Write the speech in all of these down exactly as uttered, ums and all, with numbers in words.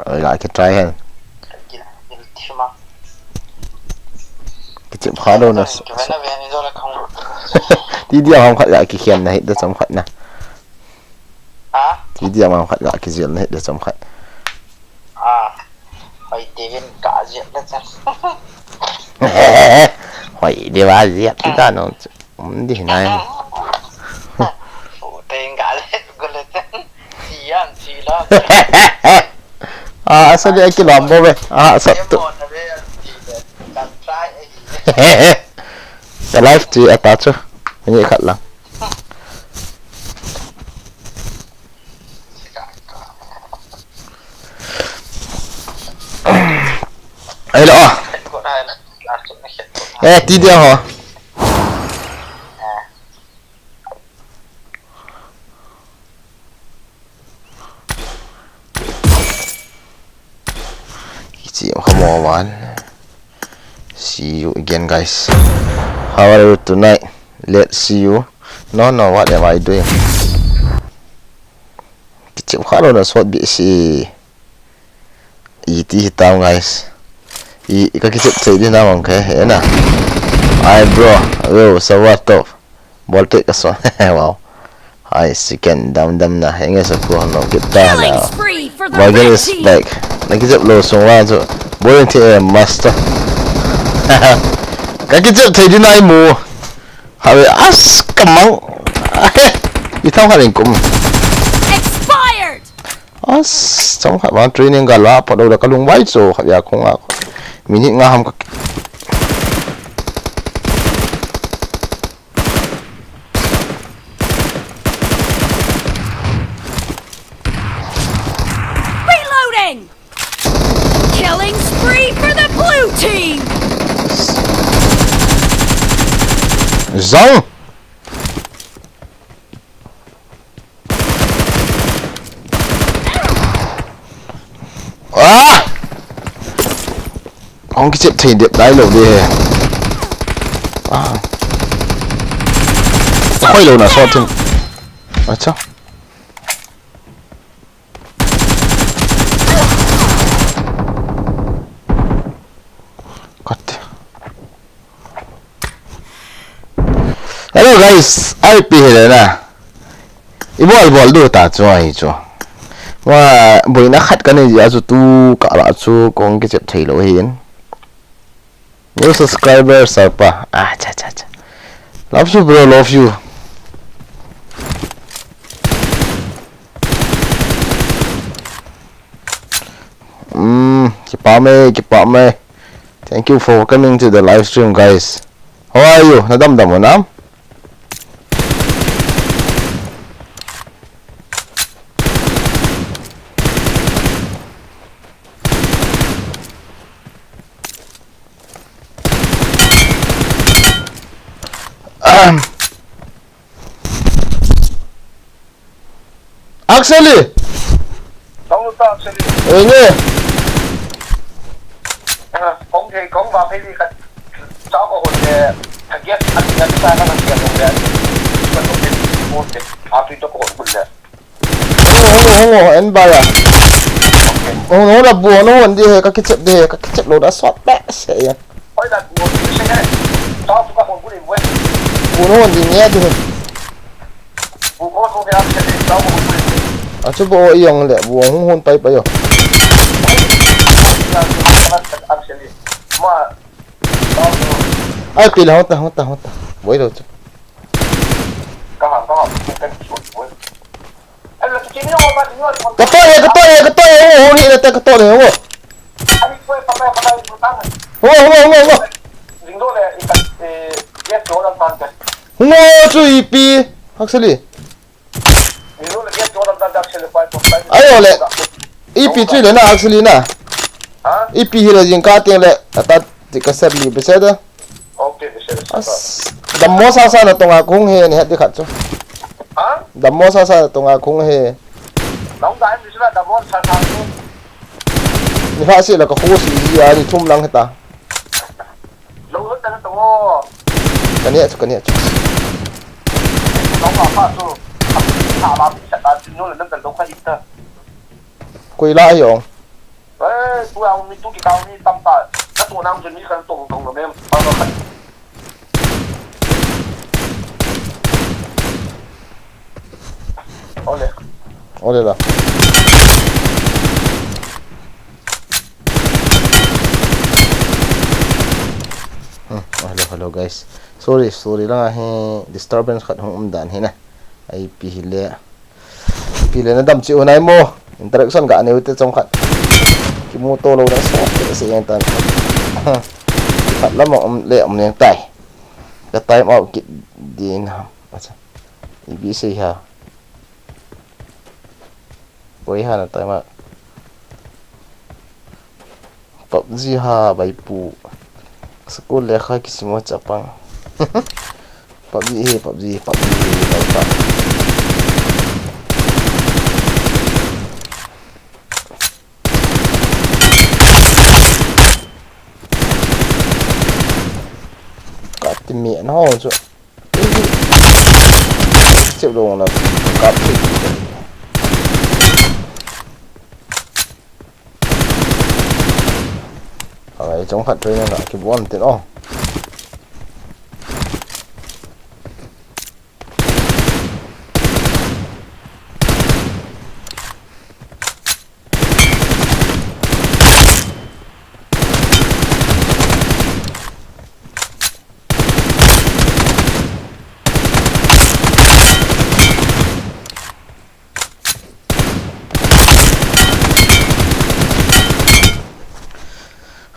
Oi, la ki try hen. Kichep kha lou na. Ti dia ham khat la ki khen na hit da chom khat na. Ha? Ti dia ham khat la ki jel na hit da chom khat. Ah. Hoi, David ka jel na chom. Hoi, dia ba jel ta no. Um, di hinai. Ute nga le, go le ten. Sian, sila. Ah, asa di aki lam bo be. Ah, asa tu. Kan try. Ka live ti ata chu. Ni khat lang. Hello. Eh, ti dia ho. Kichi kha mo wan. See you again, guys. How are you tonight? Let's see you. No, no, what am I doing? Kichep kha lou na sot bi si. Iti hitam, guys. I, ka kichep thei di na mang khe, ena. Ai, bro. Yo, so what up? Bol te ka so. Wow. Ai, second dam dam na. Enge sa ko no kita na. Killing spree for the Wagon red is team. Back. Na kichep lou sung wa chu. Bol te, eh, master. Ka kichep thei di na i mu. Have as kamang. I thau kha ring kum. Expired. As, chang khat vang training ka la, pa do da ka lung vai cho, khat ya khong a. Minute nga ham ka. Reloading! Killing spree for the blue team! Zong! Ah! Hong kichep thei dep dai lou di he. Ah. Khoi lou na sot thim. Acha. Cut. Hello guys, I P hi le na. I bol bol du ta chu ahi chu. Wa boina khat ka nei ji a chu tu ka la chu kong kichep thei lou hin. New subscriber, Sarpa. Ah, cha, cha, cha. Love you, bro. Love you. Mm, kipa me, kipa me. Thank you for coming to the live stream, guys. How are you? Na dam dam u nam? Ahem. Actually. Kong ta actually. Eh, nge. Ah, kong thei, kong ba phei di khat. Chao ko hon le. Thagiat, a ti na sa ka na sia ko le. Ka to ke ko ke. A ti to ko hon le. Hung, hung, hung, hung, en ba ya. Hung, hung, la bu, hung, hung, di he, ka kichep di he, ka kichep lou da sot be se ya. Hoi la bu, se he. Chao tu ka hon bu le bu. Bu, hung, hung, di nge di he. Achu bo i ang le, bu hung hung pai pai yo. Ai, pi la, hota, hota, hota. Boi lo chu. Ka to ye, ka to ye, ka to ye, hung hung ni na ta ka to le, hung. Hung, hung, hung, hung. Hung chu ipi, actually. Ayo le. Ipi chu le na, actually na. Ipi hi le jing ka teng le, ata ti ka ser li be se da. As, dammo sasa na tonga kung he ni hati khat chu. Dammo sasa na tonga kung he. Ni hla si la ka khu si ji a ni thum lang heta. Ka nia chu, ka nia chu. Koi la hi ong. Tua mi tu kikau ni tampa. Na tu nang jun ni kan tong tong lo mem. Pa lo kan. Ole. Ole la. Hmm, hello, hello guys. Sorry, sorry lang ahi, disturbance khat hung um dan hi na. Ai pi hi le. Pi le na dam chi u nai mo. Interaction ga neu te chong khat. Kimu to lo dang so te se yang tan. Khat lam um le um neng tai. Ka time out kit din ha. Acha. Ibi sei ha. Koi ha na time out. PUBG ha bai pu. School lekha kisimo chapang. PUBG he, PUBG, PUBG he, PUBG. Ka ti mi an ho chu. Chep lo na kap chep. Alright, chong khat training na kibon tin oh.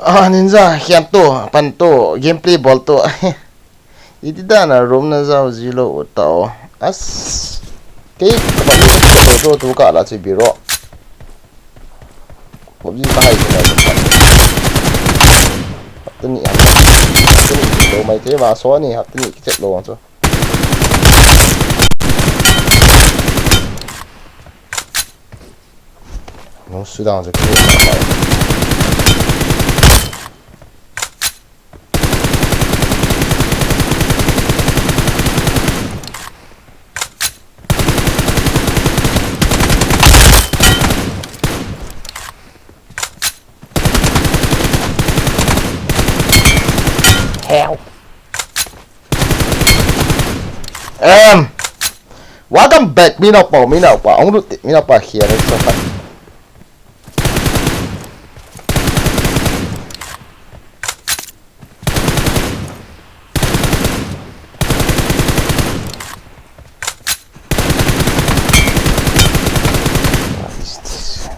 Ah, Ninja, hian to, pan to, gameplay bol to. Iti dan a room na zau ji lo u ta o. As. Kei ka PUBG to to to ka la chi biro. PUBG ka hai na. Hapta ni am. Hapta ni lo mai te ma so ni hapta ni ki chet lo chu. No su dang chu. Hell. Um, welcome back, Minaupa, Minaupa, Onglut, Minaupa here, so far. What is this?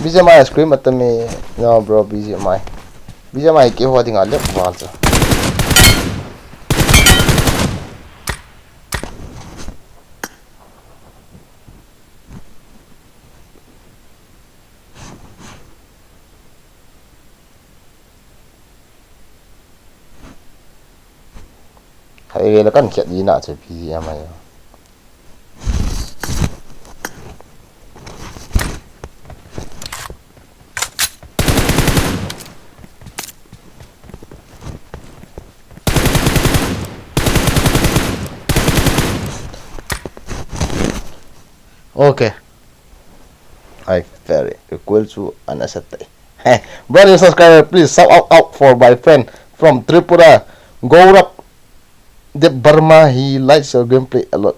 B G M I ice cream atami no bro B G M I. B G M I ke ho dinga lep wal cha. Hai vela kan khiat di na che P M I. Okay. I very equal to an asset. Hey, brother subscriber, please shout out, out for my friend from Tripura, Gaurav Debbarma. He likes your gameplay a lot.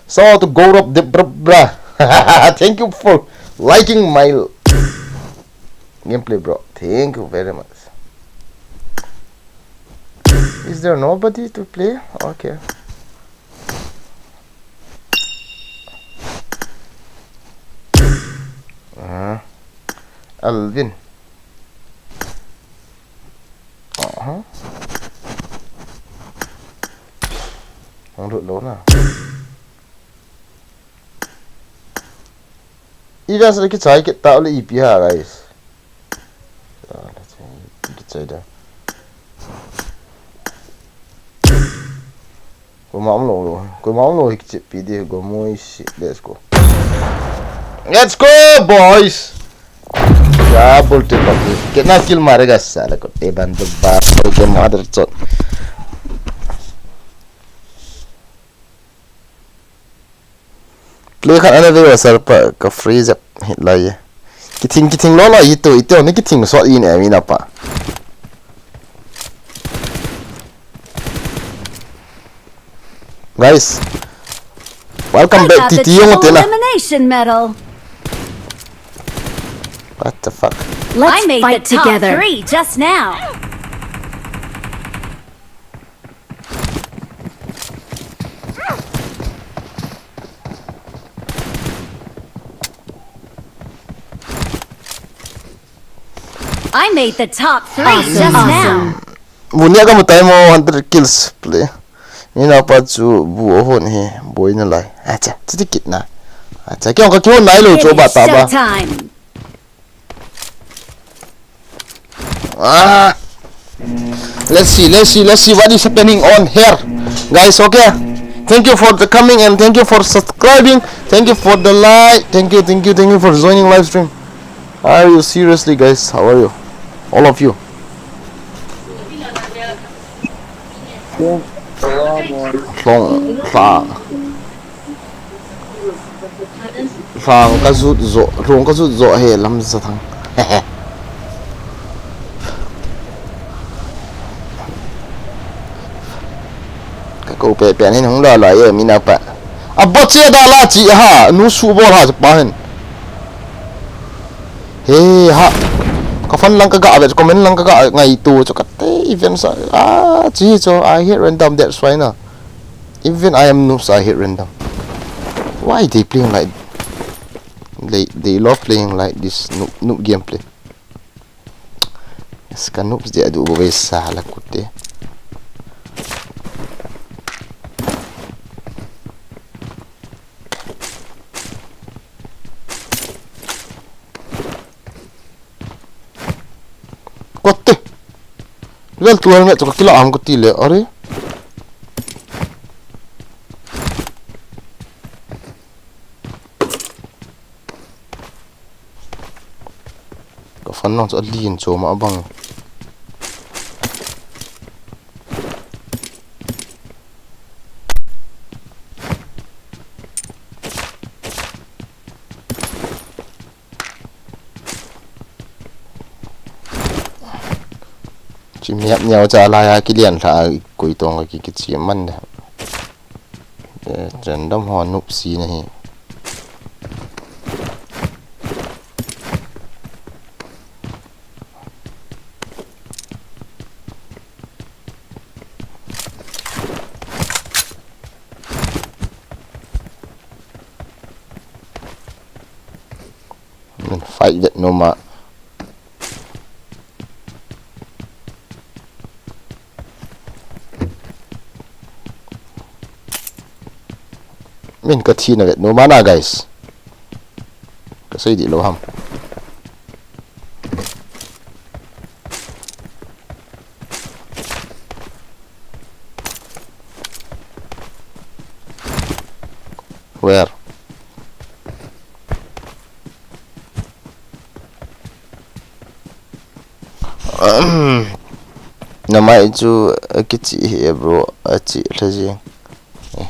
Shout out to Gaurav Debbarma. Thank you for liking my gameplay, bro. Thank you very much. Is there nobody to play? Okay. Ah. Alvin. Aha. Hong lut lou na. Events le kichai kit tau le ipi ha, guys. Ah, let's see. Kichai da. Koima umlou, koima umlou hi kichep pi di, go moi si, let's go. Let's go, boys! Ya, bolte pa. Kitna kill marega sala ko, te banduk ba, ke mother chot. Play khat ana ve sir pa ka free jep hit lai. Kithing, kithing lou lou ito, ito ni kithing sot in em ina pa. Guys, welcome back to T T Young Hotel. Elimination medal. What the fuck? Let's I made fight the top together. Three just now. I made the top three just now. Bunia kamu time mo hundred kills play. Ni na pa chu bu o hon he boina lai. Acha, chiti kitna. Acha, kya ka kyo nai lo cho ba ta ba. Showtime. Ah. Let's see, let's see, let's see what is happening on here. Guys, okay? Thank you for the coming and thank you for subscribing. Thank you for the like. Thank you, thank you, thank you for joining live stream. Are you seriously, guys? How are you? All of you. Hlong, hla. Hlong ka jut jo, hlong ka jut jo he lam sa thang. Ka ko pe pe ni nung la la ye mi na pa. A bo che da la chi ha, nu su bo ha pa hen. He ha. Ka fan lang ka ga ve, comment lang ka ga ngai tu cho ka te event sa. Ah, chi cho, I hate random, that's why na. Even I am noobs, I hate random. Why they playing like they, they love playing like this noob, noob gameplay. Ska noobs dia du bo sa la kute. Kote. Level two helmet chu ka kila am kati le, are. Ka fan nong chu a lin chu ma bang. Chi miap niau cha lai a kilian lha a koi tong a ki, kichi man de. Eh, random ho noob si na hi. Min fight vet nom a. Min ka thina vet nom a na, guys. Ka sei di lo ham. Where? Na mai chu, eh, kichi hi, eh, bro, a chi le ji. Eh.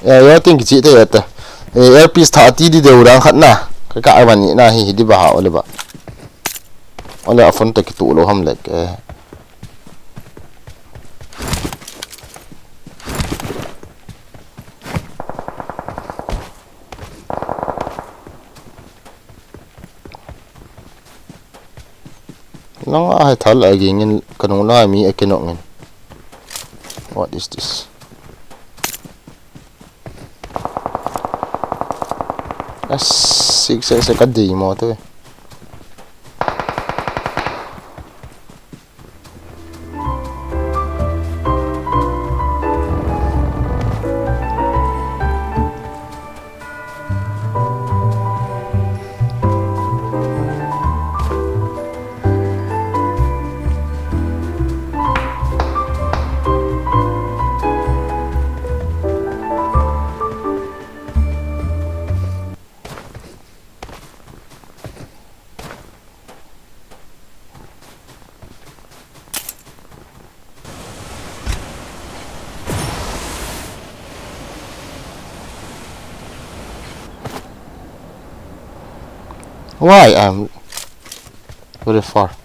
Eh, yo ting kichi te ya ta. Eh, earpiece tha ti di deu dang khat na. Ka ka van ni na hi, hi di ba ha o le ba. O le a phone te kitu lo ham le ke. Lang a hai thal a ging in ka nung lang a mi a ke nok ngin. What is this? A sik sik sik ka di mo tu. Why I'm very far?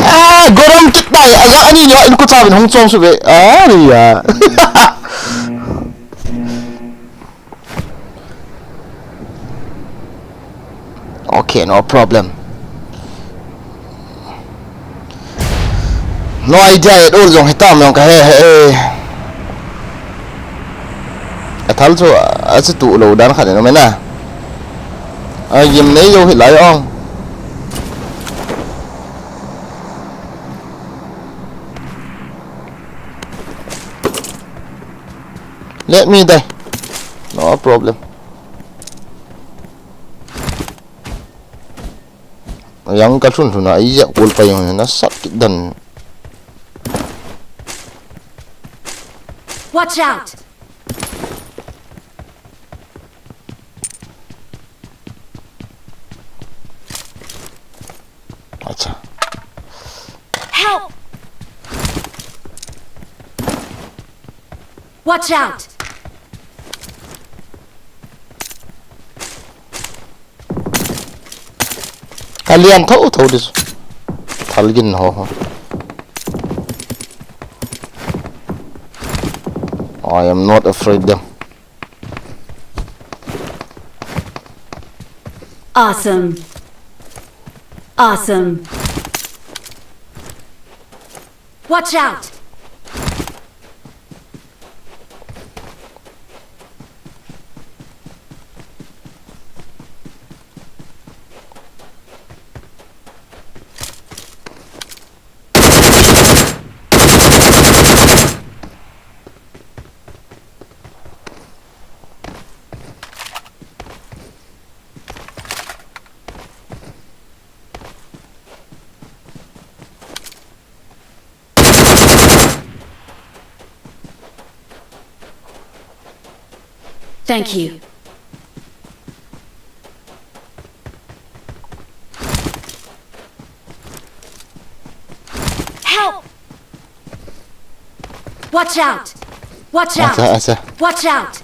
Ah, gorom kit nai, aya ani ni in kucha bin hung chom su be. Ah, ya. Okay, no problem. No idea at all jong hitam jong ka he he. A thal chu a chu tu lo dan khat no mena. A yim nei yo hi lai ong. Let me die. No problem. Yang ka thun thun a iya kul pa yung na sak dan. Watch out! Acha. Help! Watch out! Kalian tho tho dis. Thalgin ho ho. I am not afraid them. Awesome. Awesome. Watch out! Thank you. Help! Watch out! Watch out! Acha, acha. Watch out!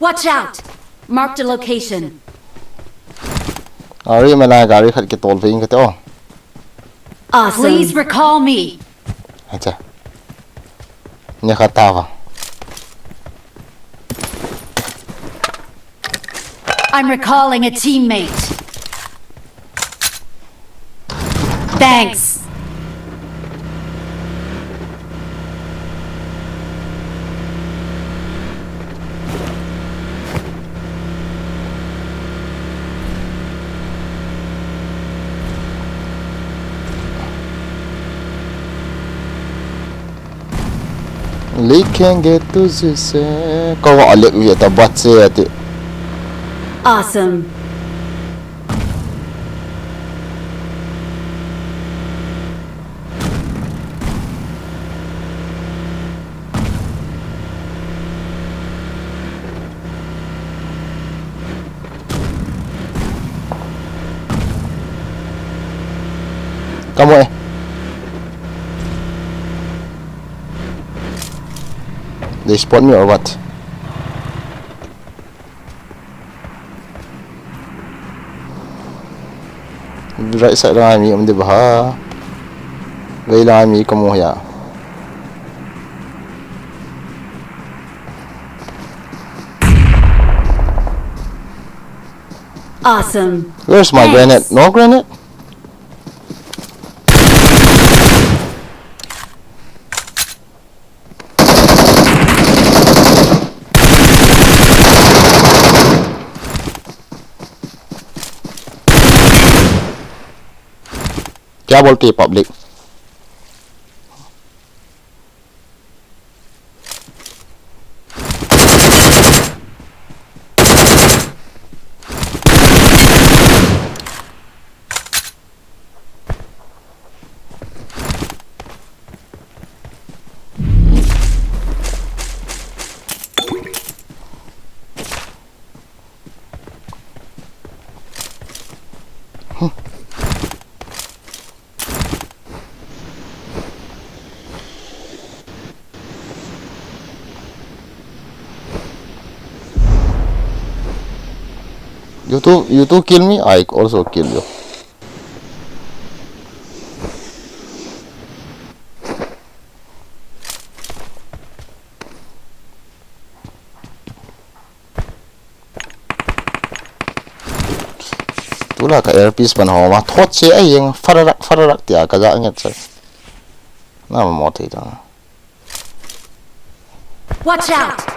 Watch out! Marked a location. Gari mana gari khat kitol ve in kate o. Awesome. Please recall me. Acha. Nya khat tava. I'm recalling a teammate. Thanks. Likenge tujhse. Kawa alek vi ta bat se ati. Awesome. Kamu eh. They spot me or what? Right side lang mi um di ba ha? Vei lang mi kamu ya. Awesome. Where's my grenade? No grenade? Kya bolte public? You too, you too kill me, I also kill you. Tulai ka earpiece pan homa thot che a jeng fararak fararak tia ka ja nget che. Na mo thei ta. Watch out!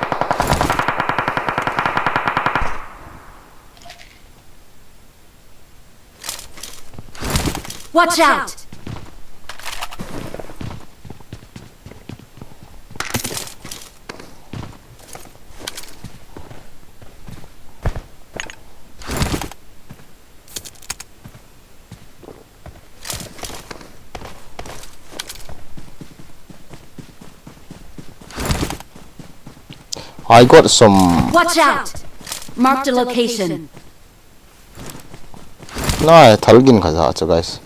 Watch out! I got some. Watch out! Marked a location. Nai, thal gin kha ja chu, guys.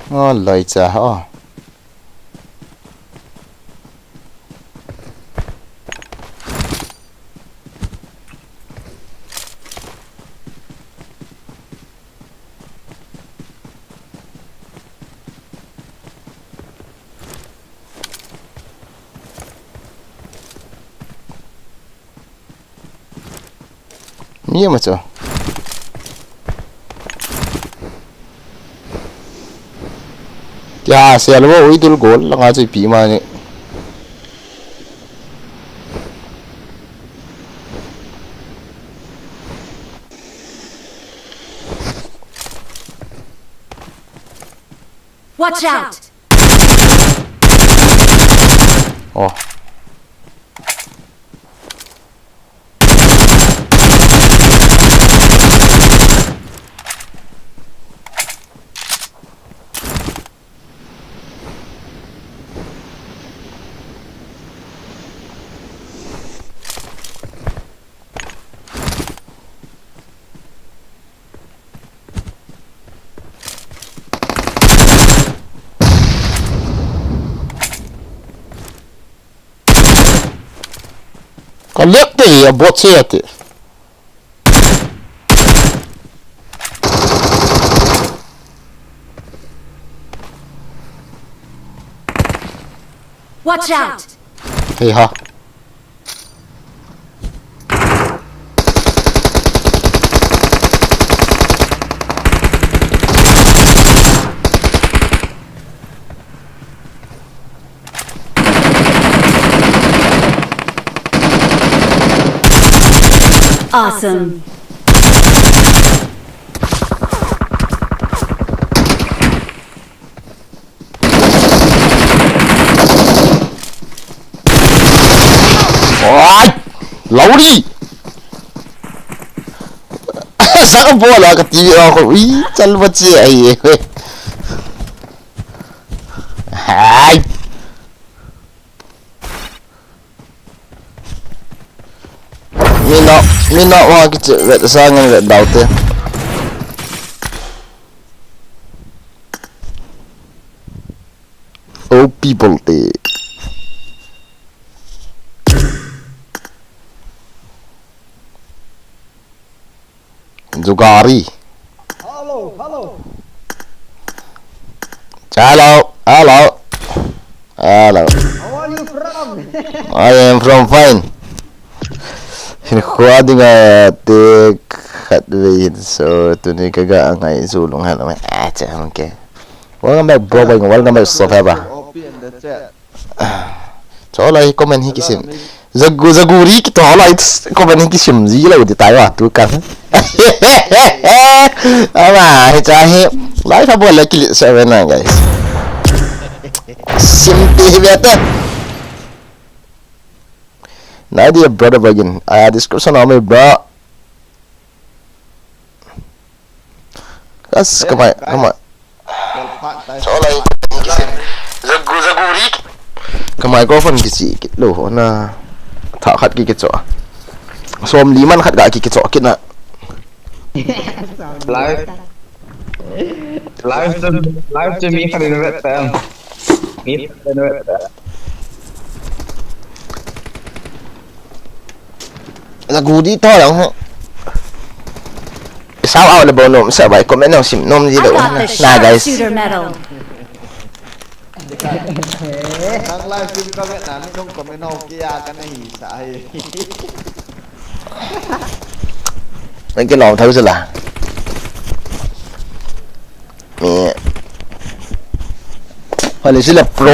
Oh, lai cha ha. Mi ama chu. Kya, sia lo, ui, dul gol langa chu ipi ma ni. Watch out! Oh. Ka lek te hi a bot se ate. Watch out! Hei ha. Awesome. Oi! Lauri! Sa bola ka T V a ko, ui, chal bache ai. Hai! Mi no, mi no, wa kiche vet sa ngan vet dau te. Oh, people te. Jugari. Hello, hello. Hello, hello. Hello. How are you from? I am from fine. Hin khua dinga te khat ve hin so tuni ka ga ngai zu lung hal mai. Ah, cha, okay. Welcome back, bro. Welcome back, Sofaba. Open the chat. Cholai comment hi kisim. Zagu, zaguri ki cholai comment hi kisim ji lo di tai wa tu kan. Ama, hi cha hi. Live a bol le kilit sa ve na, guys. Sim pi hi beta. Nadia brother bagin. Aya description a um e, bro. Kas, kamai, kamai. Cholai. Zagu, zagu ri. Ka microphone kichi kit lou ho na. Tha khat ki kicho. Som li man khat ga ki kicho kit na. Live. Live to, live to mi khat in vet ta. Mi khat in vet ta. Zagu di to lang ho. Sao au le bo nom sa bai comment nang sim nom di lo. Na guys. Nang live stream ka vet na ni nong comment ho kia ka na hi sa hi. Nang ke lom thau sala. Mi. Hale sila pro,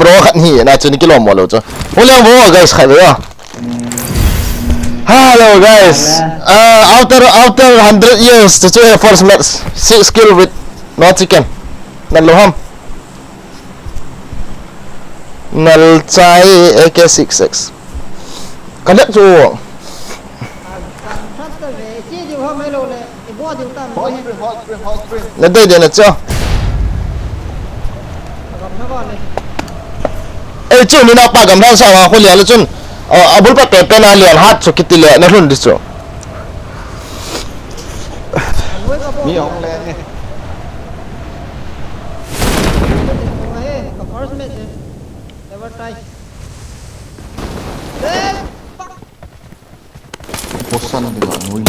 pro khat hi na chu ni kilom mo lo chu. Ho leng bo guys khat ve. Hello guys. Uh, after after hundred years to choose a first match, six kill with no chicken. Nal lo ham. Nal chai A K six X. Kalek chu. Hot spring, hot spring, hot spring. Na dei dei na cho. Ei chu mi na pa gam thang sa wa khu lia le chun. A bul pa pe pe na lian hat chu kiti le na hlun di chu. Mi hong le ni. Advertise. Bosan dia ngui.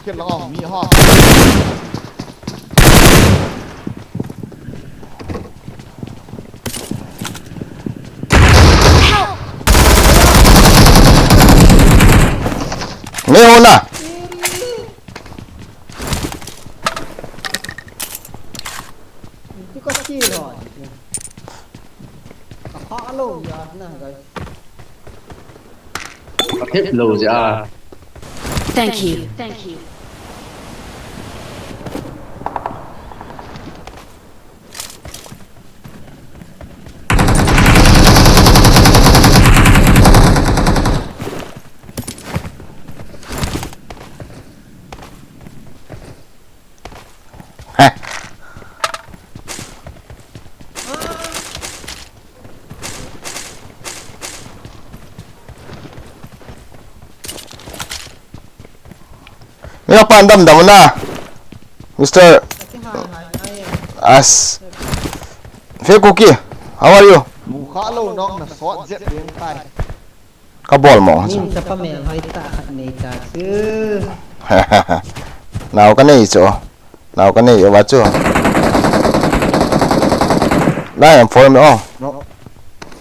Kit lang mi ha. Ni ho na. Iti ka kill ho. Ka pha lo ya na guys. Ka hip lo ja. Thank you. Thank you. Ni pa dam dam na. Mister As. Fe Kuki, how are you? Mu kha lo nong na sot jet ding tai. Ka bol mo. Min chapa mel hoi ta khat nei ta chu. Nau ka nei chu. Nau ka nei uva chu. Lai am form o. No.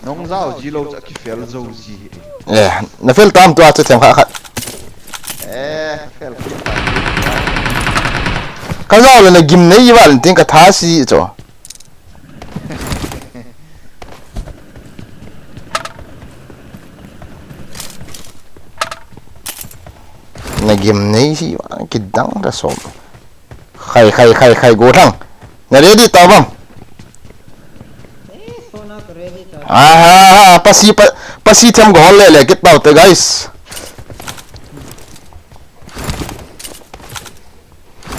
Nong zau ji lo cha ki fel zo ji. Eh, na fel tam tua chu them kha khat. Eh, fel. Ka zau le na gim nei val ting ka tha si chu. Na gim nei si kidang ra som. Khai, khai, khai, khai, go thang. Na ready ta bang. Aha, pasi, pa, pasi them go hol le le kit tau te guys.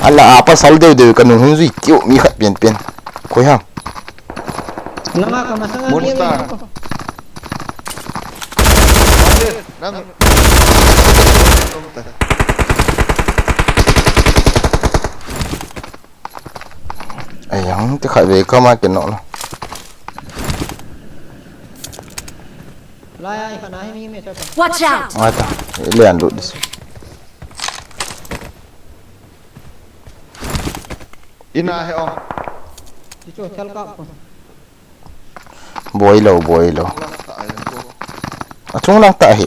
Ala a pasal deu deu ka nung hin zui tiu mi khat pian pian. Khoi ha. Langa ka masanga Monster. Nang. Ai yang te khat ve ka ma ke no. Lai ai khana hi mi me cha. Watch out! Ata, le an lut dis. Ina he o. Ti chu thel ka. Boi lo, boi lo. Lang ta ai ko. A chung lang ta hi.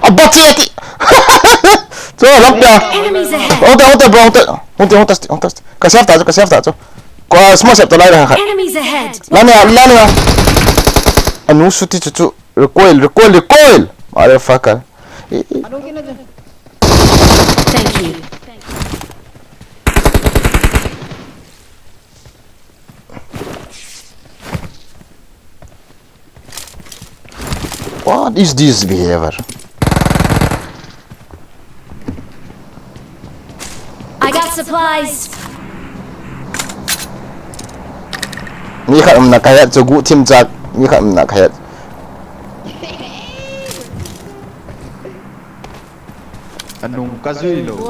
Abot si ati. Chu lam pia. Enemies ahead. Hotel, hotel, bro, hotel. Hung ti, hung test, hung test. Ka save ta chu, ka save ta chu. Ko, ah, small save ta lai la kha. Enemies ahead! Lani a, lani a. Anu suti chu chu. Recoil, recoil, recoil! Motherfucker. I, i. Thank you. What is this behavior? I got supplies. Mi khat umna ka het chu gu thim chak. Mi khat umna ka het. Anung ka jui lo.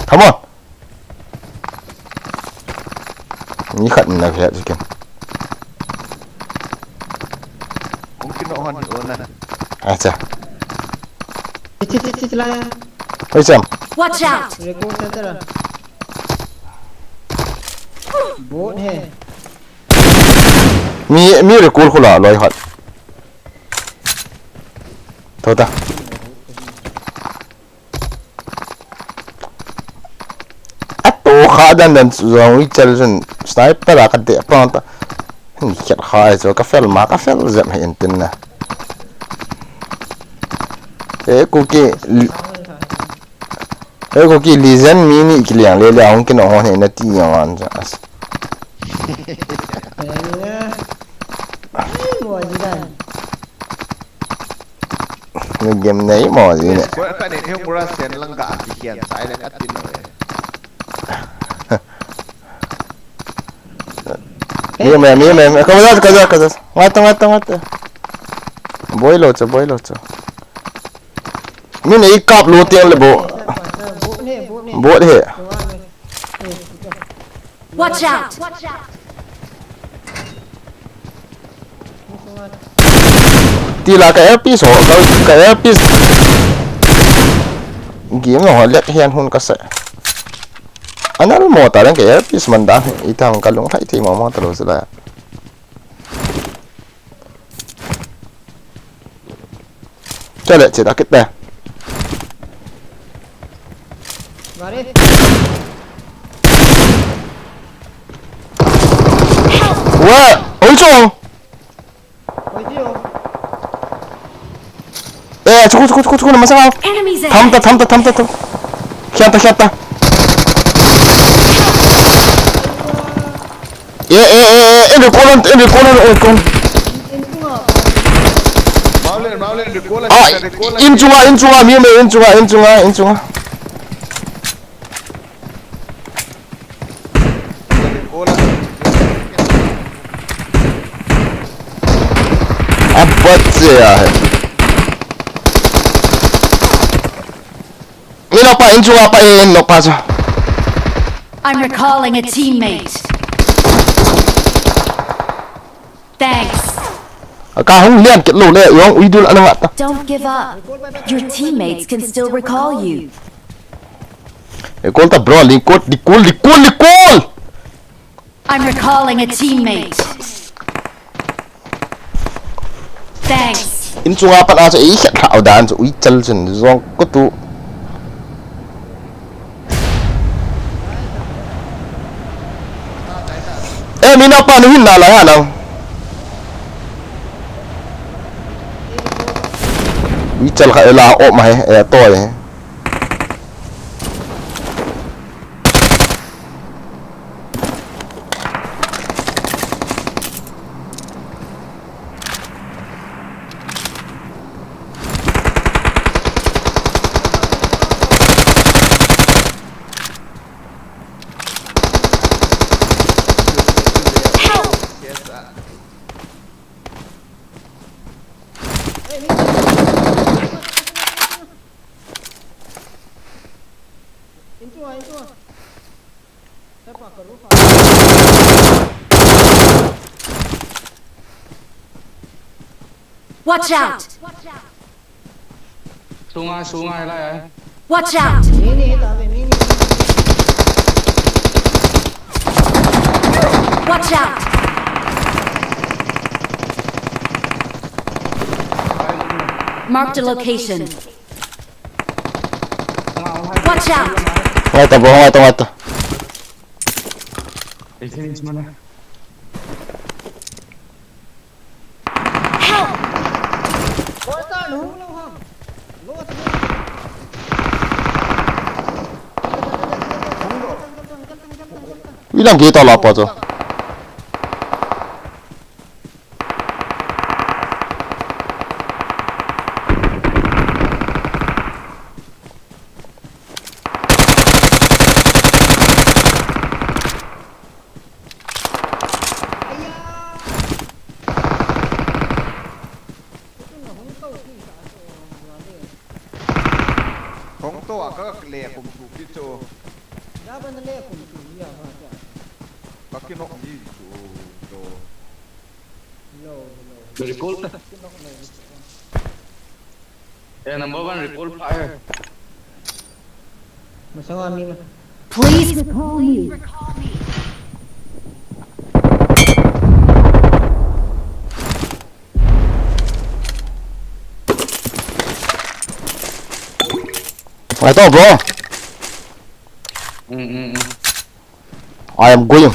Come on. Ni khat na khat chicken. Kung kino hon ni ona. Acha. Chi, chi, chi, chi la. Oi, Sam. Watch out! Record center. Bot hai. Mi, mi record khula loi hat. Tho ta. Ato kha dan dan chu jong i chal jun sniper a ka de pa ta. Ni khat kha ai chu ka fel ma ka fel jep he in tin na. E ku ki li-, e ku ki lizen mi ni ki liang le le hung ki no hon he na ti yang an cha. As. Ai, mo ji dan. Ni game nei mo ji ne. Ko ka ni he mura sen lang ga ki hian sai le ka tin no e. Mi me, mi me, mi. Ka ja, ka ja, ka ja. Ngat, ngat, ngat. Boi lo cha, boi lo cha. Mi nei kap lo tiang le bo. Bot he. Watch out! Ti la ka L P so, ka, ka L P. Game no ho lek hian hun ka se. Anal mo ta leng ka L P man da. Itang ka lung hai thei mo mo ta lo sila. Chale, chale, kit de. Mare. Wa, oi chong. Oi chong. Eh, chuku, chuku, chuku, chuku, na masang. Enemies ahead. Tham ta, tham ta, tham ta, tham. Khian ta, khian ta. Eh, eh, eh, eh, eh, recall on, eh, recall on, eh, recall. Maulen, Maulen, recall on, ah, recall on. In chunga, in chunga, mi me, in chunga, in chunga, in chunga. Recall on. Abat se ya hai. Mi nokpa in chunga pa in nokpa chu. I'm recalling a teammate. Thanks. Ka hung lian kit lo le, yong ui dul ana ngat ta. Don't give up. Your teammates can still recall you. Recall ta bro, recall, recall, recall, recall. I'm recalling a teammate. Thanks. In chunga pat a chu ei khet hlau dan chu ui chal chun zong ko tu. Eh, mi nokpa nu hin na la ha nang. Ui chal kha ela op ma he, e to he. Watch out! Sungai, sungai lah ya. Watch out! Watch out! Marked a location. Watch out! Ngai ta bro, ngai ta, ngai ta. Help! Ilang kita lah apa tu? Hong to a ka le kum tu ki chu. Ya ban le kum tu ya ba ya. Ka ki nok ni chu to. Hello, hello. Very cool. Ki nok le. Yeah, number one, recall fire. Masang ami na. Please recall me. Ngai to, bro. Mm, mm, mm. I am going.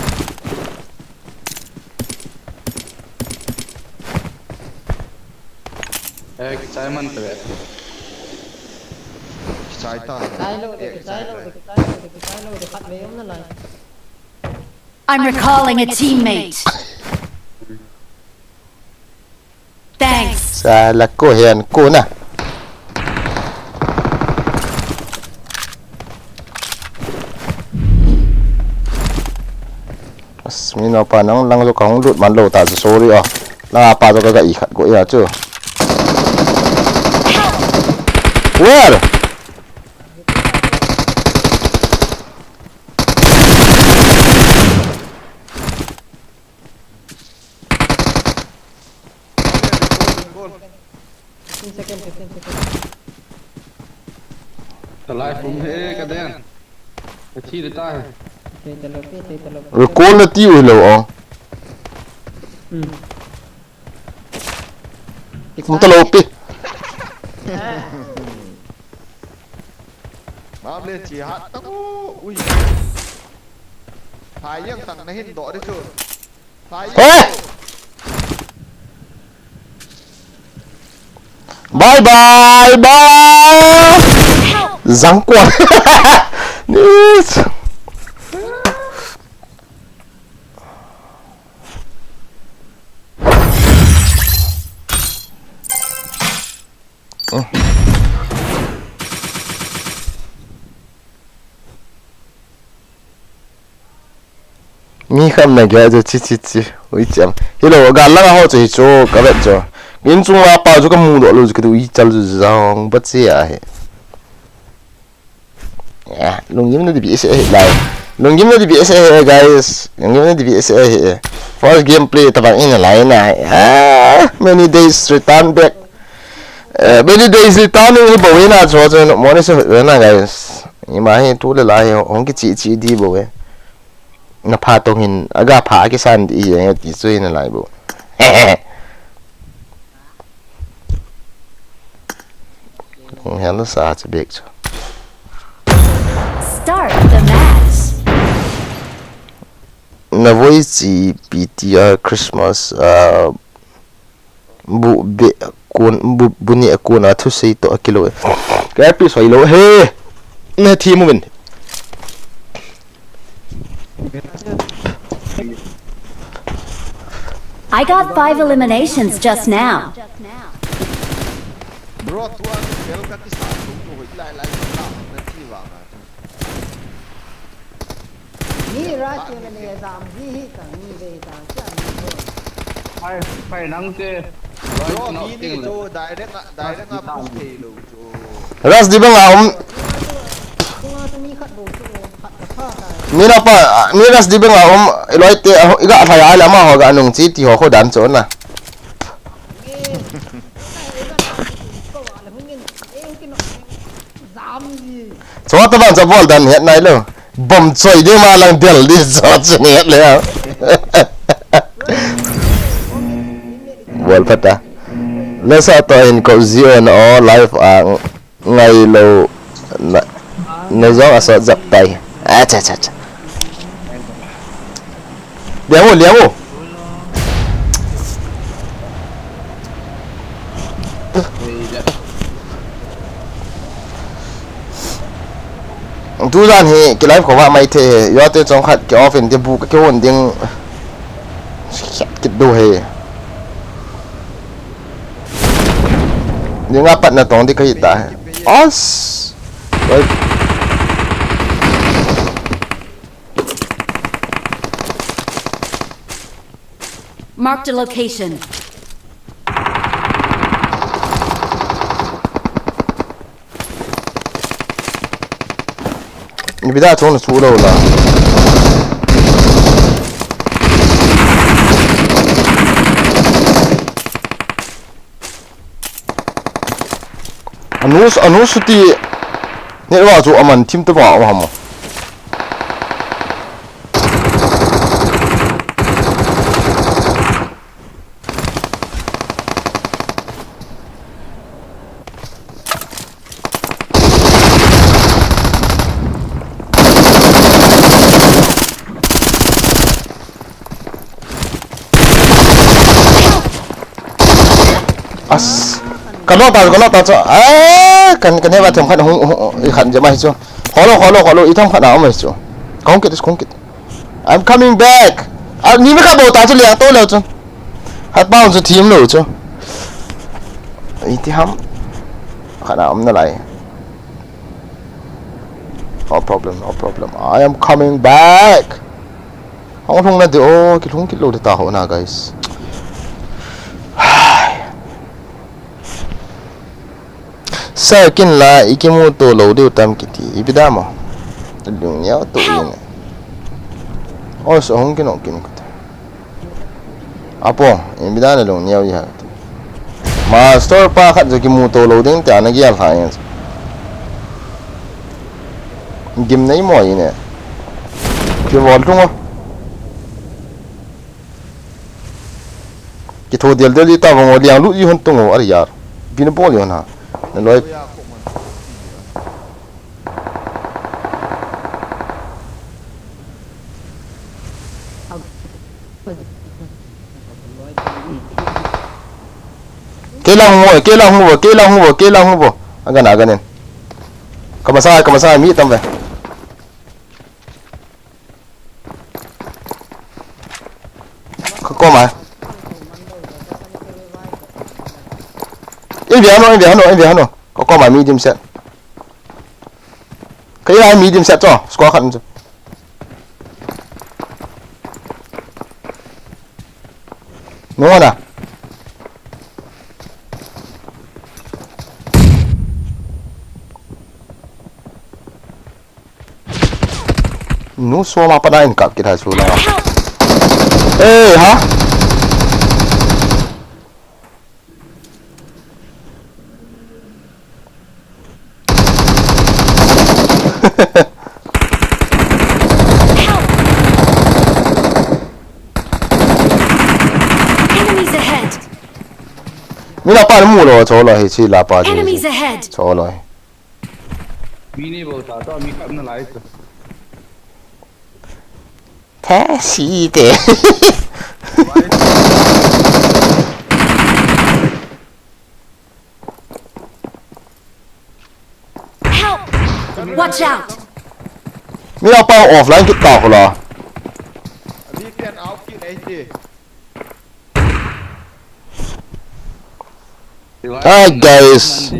Eh, kichai man te. Kichai ta. Kichai lo de, kichai lo de, kichai lo de, kichai lo de, khat ve um na lai. I'm recalling a teammate. Thanks. Sala ko hen ko na. As, mi no pa nang lang jo ka hung lut man lo ta chu, sorry o. Lang a pa jo ka ga i khat go ya chu. Where? Fifteen second, fifteen second. Talai phum he ka den. Ka thi de ta he. Te ta lo pi, te ta lo pi. Recall na ti u lo o. Hmm. Phum ta lo pi. Mam le chi hat ta u. Ui. Phai yang tang na hin do de chu. Hey! Bye bye bye. Zang kuan. Nis. Mi kham na gya jo chi chi chi. Ui cham. Hello, ga langa ho chu hi chu ka vet chu. Kin chung la pa chu ka mu do lo chu ka du i chal chu jong ba chi a he. Ya, lunggim na di bi se he lai. Lunggim na di bi se he, guys. Lunggim na di bi se he. First gameplay ta bang in lai na. Ah, many days return back. Eh, many days return ni bo we na chu chu mo ni se na, guys. Ima hi tu le la hi hong ki chi chi di bo we. Na pha tong hin, aga pha kisan di hi, ti chu hin lai bo. Hung hel sa chu bek chu. Start the match. Na voi chi P T R Christmas, ah, Bu be kun, bu, bu ni a kun a thusei to a kilo. Ka pi soi lo he. Na thi mu vin. I got five eliminations just now. Bro, tu a tu bel ka kisa tu tu hoi lai lai na na thi va ma. Ni ra ti na ni jam hi hi ta ni ve ta cha ni ve. Phai, phai nang te. Bro, mi ni chu direct a, direct a push thei lo chu. Ras di bang a um. Ni na pa, ni ras di bang a um, i loi te, i ga phai ai la ma ho ga nung chi ti ho kho dan chu na. Chua ta bang cha bol dan het nai lo. Bom choi di ma lang del di chua chu ni het le. Bol phat ta. Nasa to in ko zio na o life a ngai lo na, na zong a sot zap tai. Acha, acha, acha. Liang u, liang u. Tu jan hi ki live ko va mai the he. Yo te chong khat ki off in te bu ka ki hon ding. Kit do he. Ni nga pat na tong di ka hi ta. Os. Oi. Marked a location. Ni bida chong na chu lo la. Anu, anu suti. Ni wa chu aman thim to ba wa mo. As. Ka lo ta, ka lo ta chu. Ah, kan, kan heva them khat hung, hung, i khat je mai chu. Kholo, kholo, kholo, i them khat na mai chu. Kong kit, kong kit. I'm coming back. Ah, ni mi kha bo ta chu liang to lo chu. Hat pa chu thim lo chu. I ti ham. Khat na um na lai. No problem, no problem. I am coming back. Hong lhung na de o, ki lhung kit lo de ta ho na, guys. Sa kin la, i ki mu to lo de tam kiti, i bida mo. Lung niau to i ne. O, so hong ki no kin kut. Apo, i bida na lung niau i ha. Master pa khat jo ki mu to lo ding te ana gial ha yan. Gim nei mo i ne. Ki vol tung o. Ki tho del del i ta vong o liang lu i hon tung o ari yar. Bin bol i hon ha. Na loi. Kei lang hung vo, kei lang hung vo, kei lang hung vo, kei lang hung vo. Agan, agan in. Kamasa, kamasa, mi tam ve. Ka koma. In ve hano, in ve hano, in ve hano. Ka koma medium set. Ka ila medium set cho, squad khat cho. Nung ana. Nu soma pana in kap kit hai su la. Eh, ha? Enemies ahead! Mi la pa mu lo, cho lo, hi chi la pa chi. Enemies ahead! Cho lo. Mi ni bo ta to, mi kap na lai to. Tha si te. Help! Watch out! Mi la pa offline kit ta ko la. Abhi can out ki nahi thi. Hi, guys.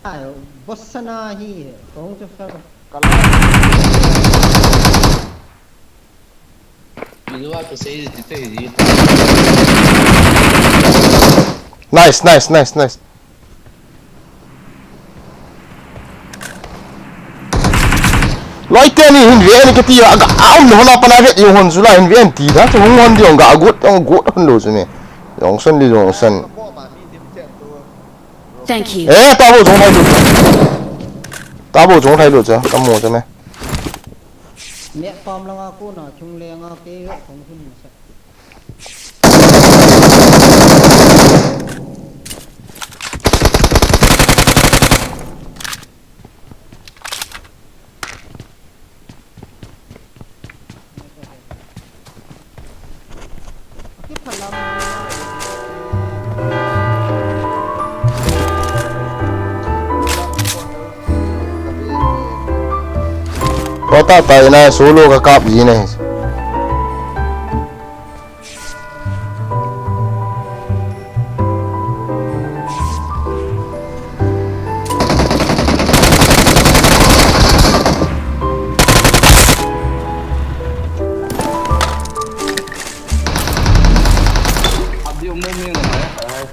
Ai, boss na hi, kong chu sa. Inuwa to sei ti te hi. Nice, nice, nice, nice. Loi te ni hin ve ni kati a, a um na hona pana ve i hon sula hin ve an ti da, chu hung hon di ong ga gut, ong gut hon lo chu ni. Jong son di jong son. Thank you. Eh, ta bo jong thai lo. Ta bo jong thai lo cha, ka mo cha me. Me pam la nga ko na chung le nga ke kong hun sa. Kota tai na solo ka kap ji na hi. Ab di umum yung ano, eh.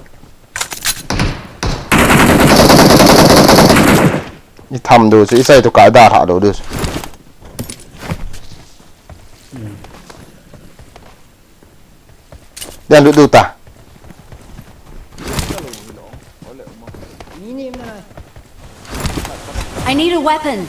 I tham du chu, i sai tu ka da tha du du. Dia lut du ta. I need a weapon.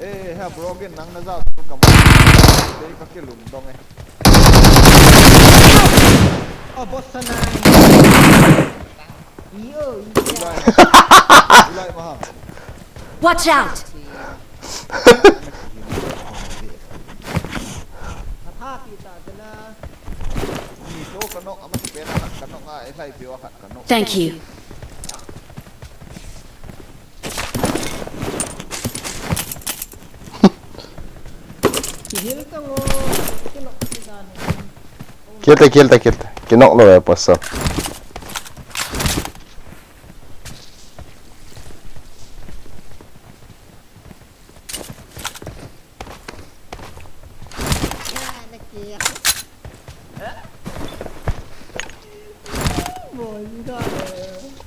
Eh, ha, bro, gen nang na za tu ka ma. Dei ka ke lum dong eh. Oh, boss na. Iyo, iyo. Ulai, ulai maha. Watch out! Matha kita dena. Ni to ka nok, ama ki pena ka nok nga, eh, sai piwa ka nok. Thank you. Kihil ka ngo, kinok kita ni. Kill ta, kill ta, kill ta. Kinok lo eh, pasal.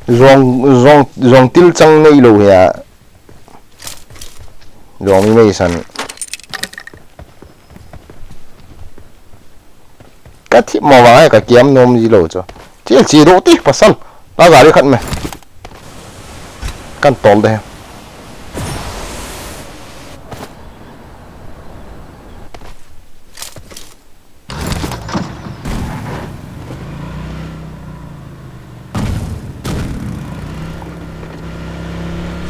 Zong, zong, zong til chang nei lo hia. Zong mi mei san. Ka thip mo vang ai ka kiam nom ji lo chu. Thil chi do ti pasal. Na gari khat me. Kan tol de.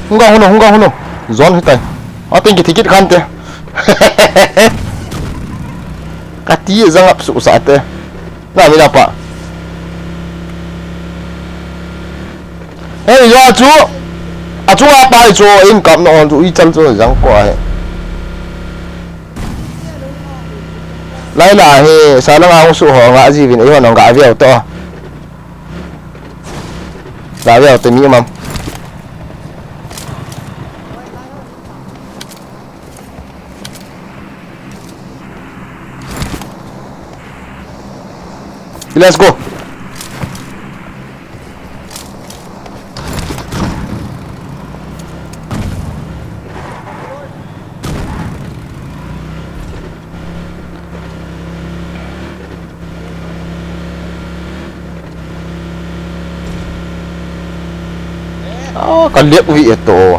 Hung ga hung no, hung ga hung no. Zon hitai. A ting ki thikit khan te. Ka ti zang ap su sa te. Na mi na pa. Hey, yo chu. A chu a pa chu in kap no chu i chal chu zang ko ai. Lai la he, sa la nga su ho nga ji vin e ho no nga via to. Nga via to mi mam. Let's go. Ah, ka liak vi e to.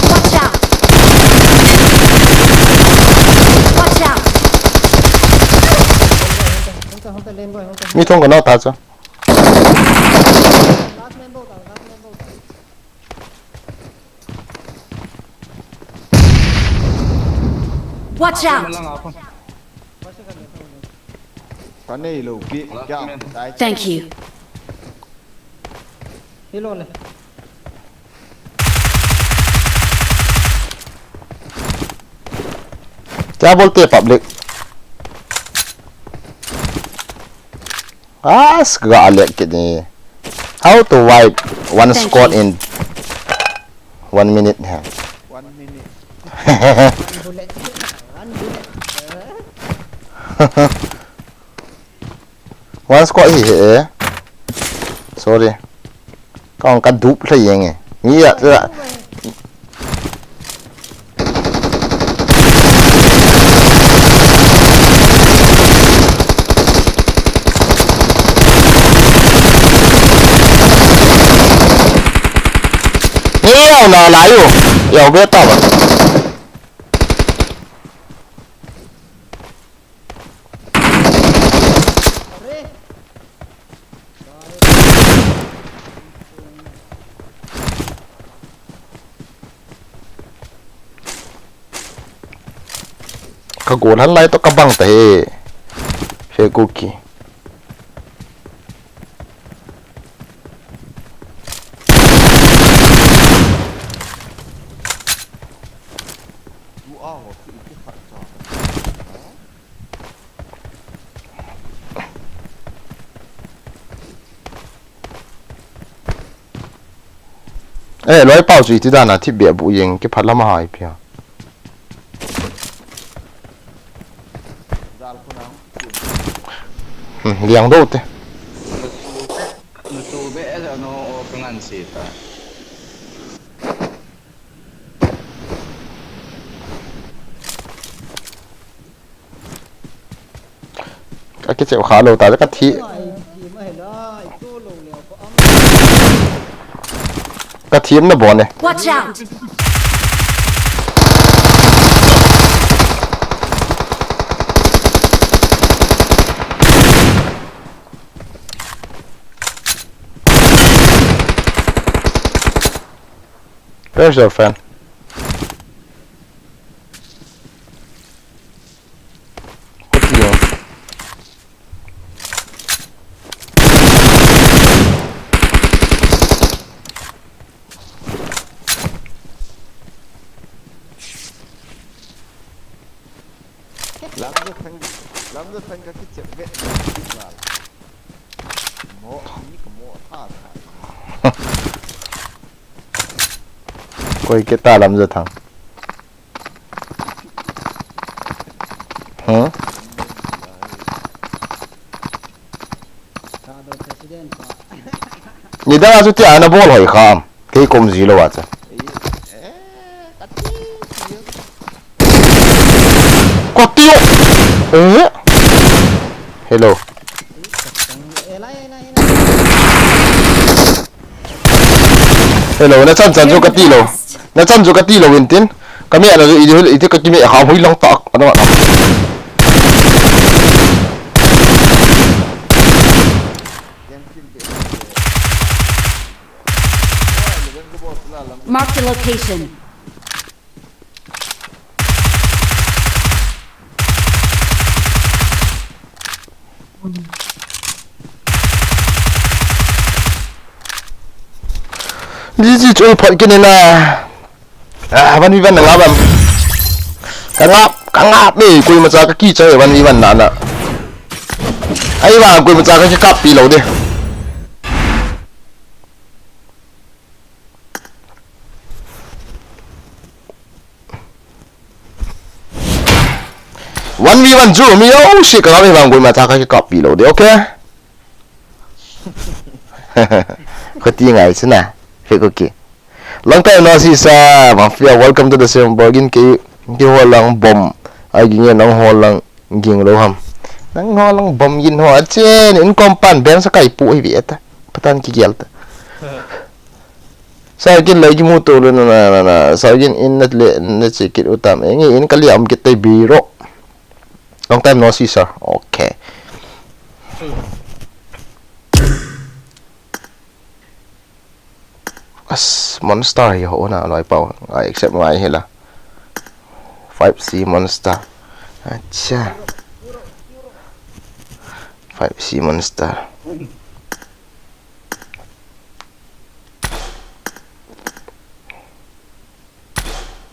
Watch out! Watch out! Mi thong ka na ta cha. Watch out! Ka nei lo pi, kya, tai. Thank you. Hi lo le. Kya bolte public? As ga alek kit ni. How to wipe one squad in one minute ha? One minute. One bullet. One bullet. One squad hi he. Sorry. Kong ka dup le yeng e. Mi ya, ya. Ni Au na lai u. Yau be ta ba. Ka gol han lai to ka bang ta he. He Kuki. Eh, loi pau chu iti dan a thip beh bu jeng kiphat lam a hai pia. Hmm, liang do te. Nutu be, nutu be, ano, o, kangan si ta. Ka kichep kha lou ta, ka thi. Ka thim na bon e. Watch out! Where's your friend? Kati o. Lamjathang, Lamjathang ka kichep ve. Mo, ni ka mo tha tha. Koi ke ta Lamjathang. Huh? Nidang a chu tia na bol hoi kham. Kei kom ji lou a chu. Kati o. Eh? Hello. Hello, na chan chan chu kati lou. Na chan chu kati lou in tin. Ka me na chu iti, iti ka kime ha hui lang ta. Ano na. Mark the location. G G chu phot kit in a. Ah, one v one na ngap am. Ka ngap, ka ngap e, koima cha ka kicha e, one v one na na. Ahivang koima cha ka kikap pi lou de. One v one chu mi jouse ka ngap e, ahivang koima cha ka kikap pi lou de, okay? Kati ngai chu na. Fake okay. Long time no see, sir. Mafia, welcome to the stream. Borgin ke, ke ho lang bom. Ai, ging e, nang ho lang ging lou ham. Nang ho lang bom gin ho a chen. In compound beng sa kai pu hi vi eta. Patan ki gel ta. Sa kin lai ki mu to le na, na, na, na. Sa kin in nat le, na che kit u tam. Engi in ka liam kit tai bi ro. Long time no see, sir. Okay. As monster hi ho na loi pau. I accept ngai hi la. Five C monster. Acha. Five C monster.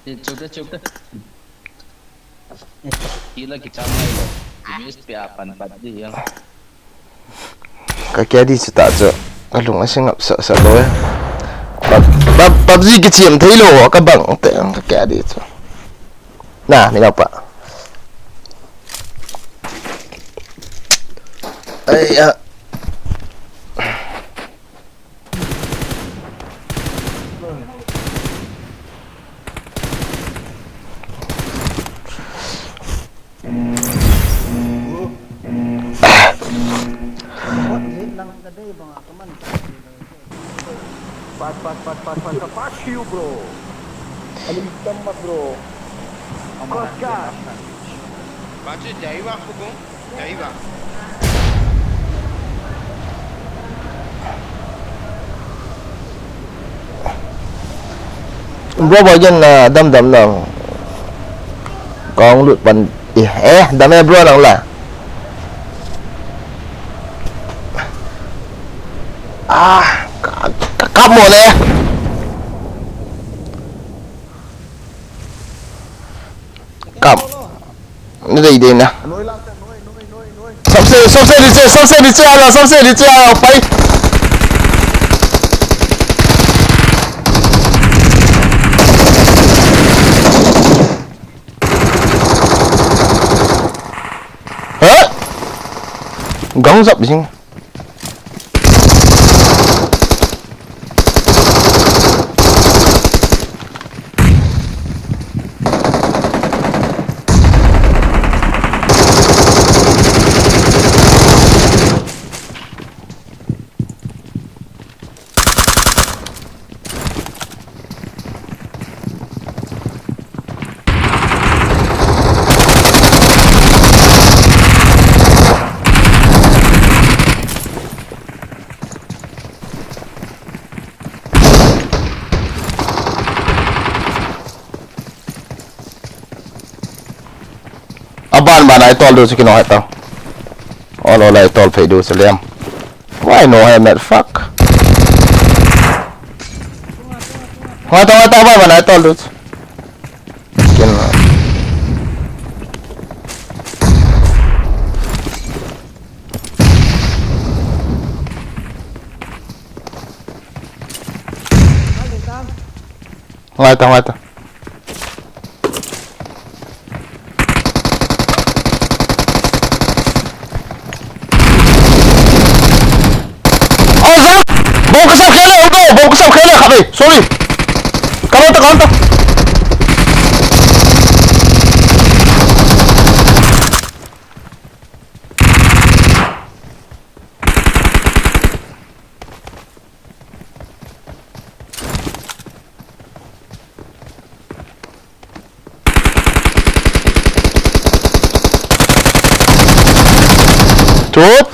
Chuk te, chuk te. Kila kicham ngai lo. Miss pe a pan pat di ya. Ka kia di chu ta chu. Ka lung a sing up sa, sa lo e. Pub-, pub-, PUBG kichim thei lo, ka bang te, ka kia di chu. Na, mi nau pa. Ai, a. Pat, pat, pat, pat, pat, pat, pat, you, bro. Alim tamma, bro. Kos ka. Pachi, jaiwa, kuku. Jaiwa. Bro, bro, jen na dam dam na. Kong lut pan. Eh, eh, dam eh, bro, nang la. Ah, ka, ka, kap mo ne. Kap. Ni dei dei na. Sabse, sabse niche, sabse niche aa, sabse niche aa, pai. Ha? Gang jap jing. Aban ban a i tol diu chu kino het tau. Ol ol a i tol phei diu chu lem. Why no helmet? Fuck. Ngai tau, ngai tau, aban ban a i tol diu chu. Kin. Ngai ta, ngai ta. Aw, zong! Bom kasap khel e, bom kasap khel e, khat e. Sorry. Cover ta, cover ta. Tut.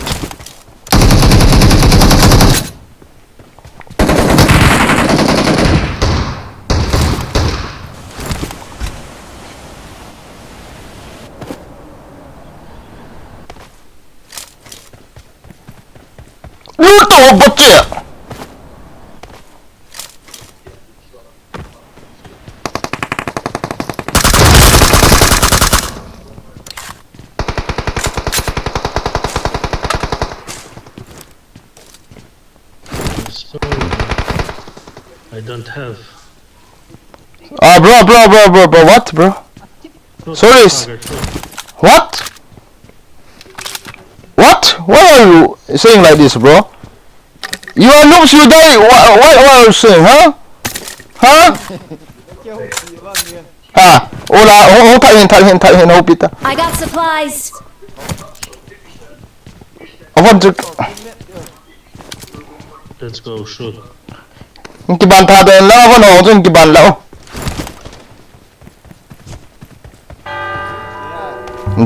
Lu to bot che. Sorry, I don't have. Ah, bro, bro, bro, bro, bro, what, bro? Sorry. What? What? Why are you saying like this, bro? You are noobs, you die. What, what, what are you saying, huh? Huh? Ha, ola, ho, ho, thak hin, thak hin, thak hin, ho pita. I got supplies. Avon chu. Let's go, shoot. Kiban tha den la, avon ho chu kiban la.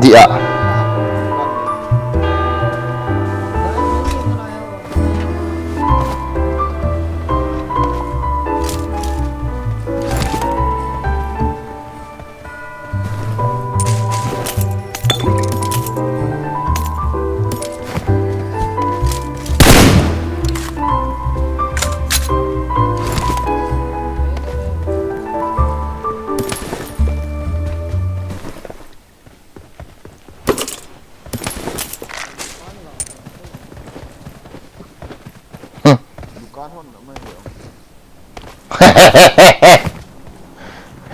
Dia. Hmm.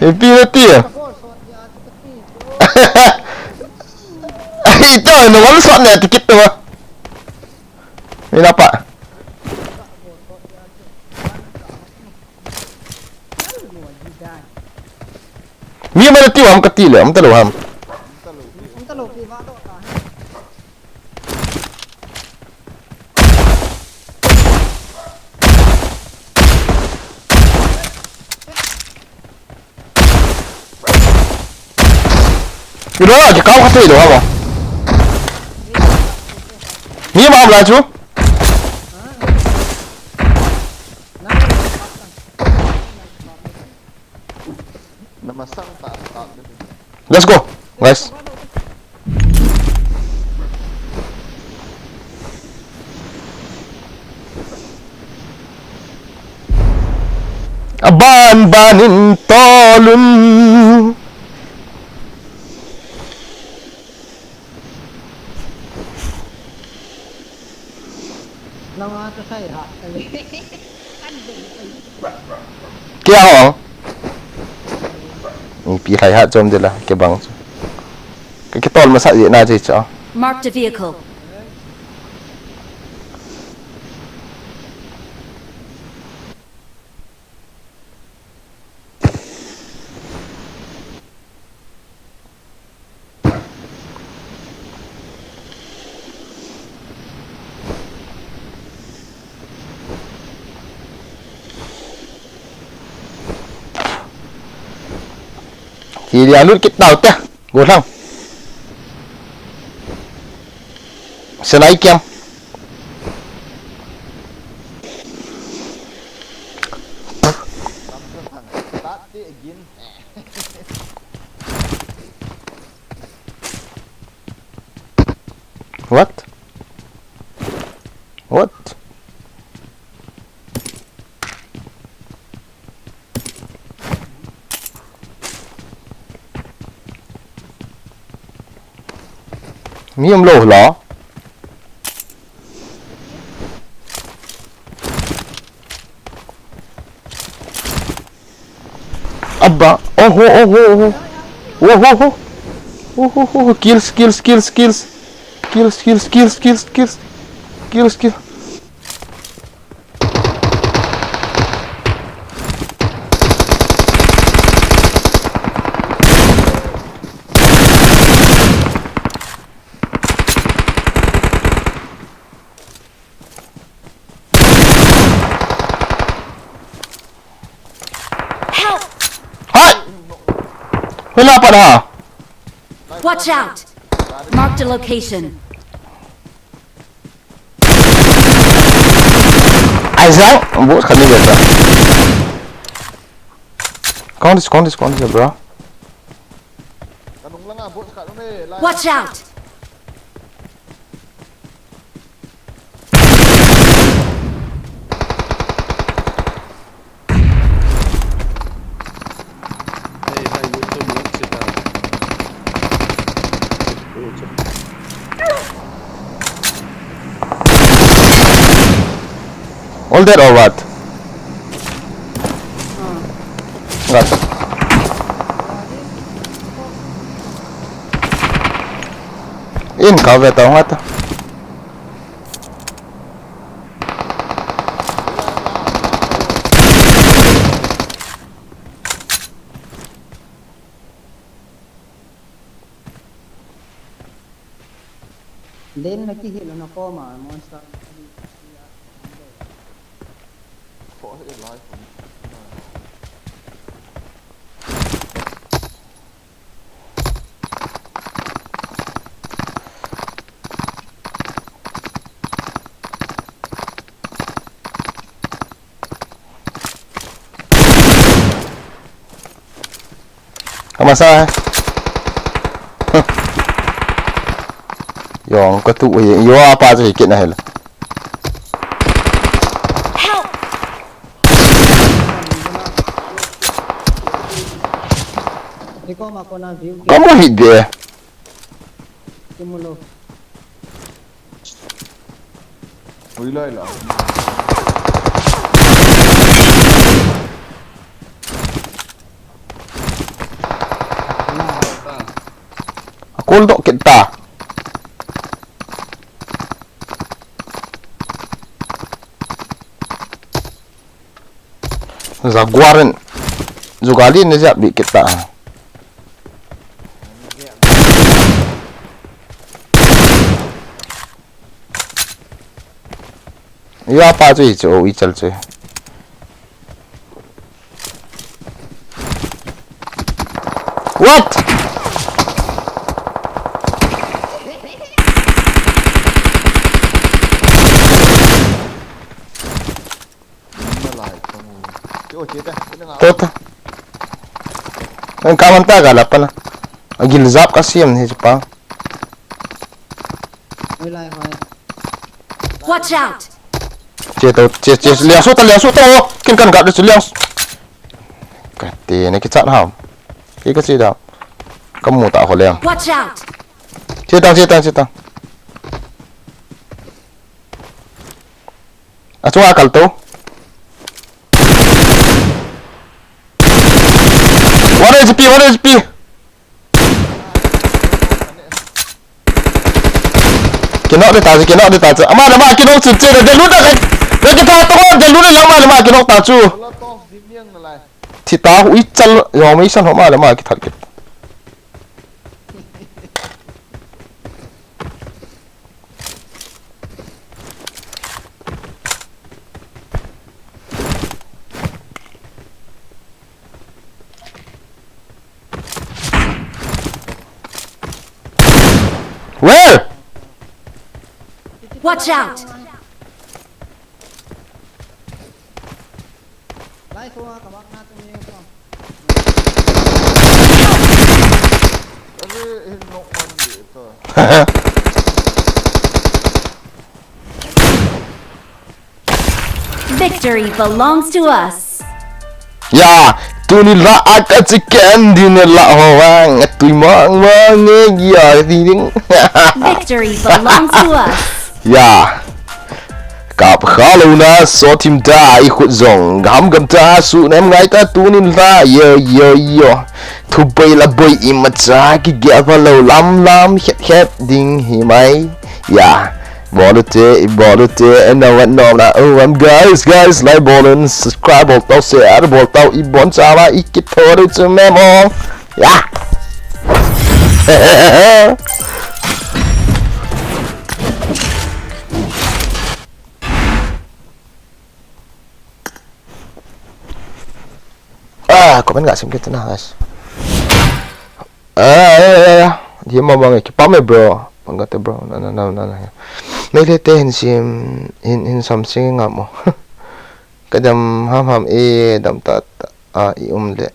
Happy na ti. Ito, no one shot na tikit to ba? Mina pa. Mi mana ti ham kati le, am talo ham. Ang talo pi ma to ta. Kilo la, kikau kha thei lou ham. Mi ma ham lai chu. Namasang ta, ta. Let's go, guys. Aban ban in tolun. Nang a ka khai ha. Kei a hong. Ipi khai ha chom de la, kei bang chu. Ka kitol masa je na je cha. Marked a vehicle. Hi dia lut kit tau te. Go thang. Senai kiam. What? What? Mi um lou lo. Abba. Oho, oho, oho. Oho, oho. Oho, oho. Kills, kills, kills, kills. Kills, kills, kills, kills, kills. Kills, kills. Help! Hai! Hula pada. Watch out! Marked a location. Ai sang, bot khat ni beta. Count this, count this, count this, bro. Watch out! All dead or what? Got. In cover tau nga ta. Den na kihil na koma monster. Ka masa hai. Yong ka tu hi yo apa je kit na hel. Help! Kamu hit de. Ui lai la. Akol doh kit ta. Jaguar in. Jugali ne jap bi kit ta. Yo apa chu hi chu, o, i chal chu. What? Che o, che ta. Che na nga. To ta. Ang kaman ta ga la pa na. Agil zap ka siam ni pa. Hoi lai hoi. Watch out! Che to, che, che, liang su ta, liang su ta. Kin kan ga de liang. Ka te ne ki chat ham. Ki ka chi da. Ka mu ta ho liang. Watch out! Che tang, che tang, che tang. A chunga kal to. One H P, one H P. Kino de ta, kino de ta. Ama le ma kino chu che de lu da. De ki ta to de lu le ma le ma kino ta chu. Thi ta hu i chal yo me san ho ma le ma ki that ki. Where? Watch out! Lai ko ka bak na tu ni ko. Are, eh, nok man di to. Victory belongs to us. Ya, tuni la aka chicken dinner la ho wang, tui mang mang nge ya ding. Victory belongs to us. Ya. Kap kha lo na so thim ta i khut zong. Gam gam ta su nem ngai ta tunin la yo yo yo. Thu boi la boi i ma cha ki ge va lo lam lam het het ding hi mai. Ya. Bol u te, i bol u te, e na wan nom na. Oh, I'm guys, guys, like bol un, subscribe bol tau, share bol tau, i bon cha ma, i kit tho de chu mem ong. Ya. Ah, comment ga sim kit na, guys. Ah, ya, ya, ya. Di mo bang ki pa me, bro. Bang te, bro. Na, na, na, na, na. Me le te hin sim, hin, hin sam sing nga mo. Ka dam ham ham e dam ta ta. A i um le.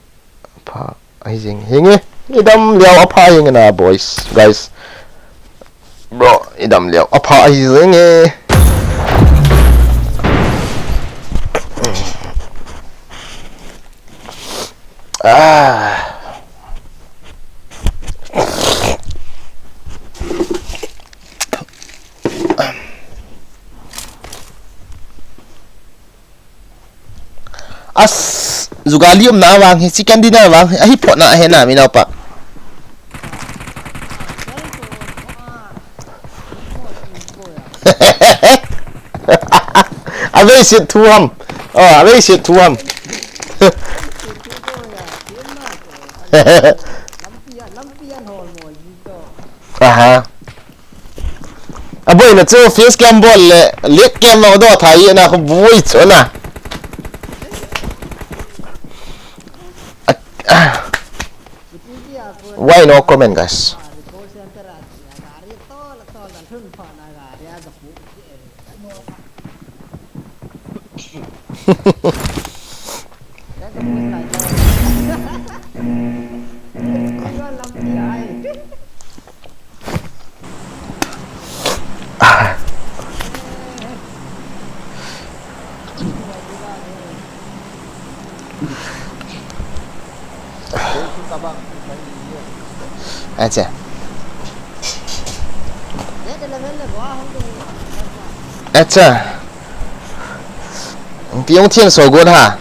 Pha. Ahi jing. Hinge. I dam liao a pha hinge na, boys, guys. Bro, i dam liao a pha ahi jing e. Ah. As, jugali umna vang hi, chicken dinner vang hi, ahi phot na ahi na, mi naupa. A vei sit thu ham. Oh, a vei sit thu ham. Aha. A boina chu face cam bol le, leg cam ma do thai na ko boi chu na. A, a. Why no comment, guys? Acha. Acha. Ti ong thian so gon ha.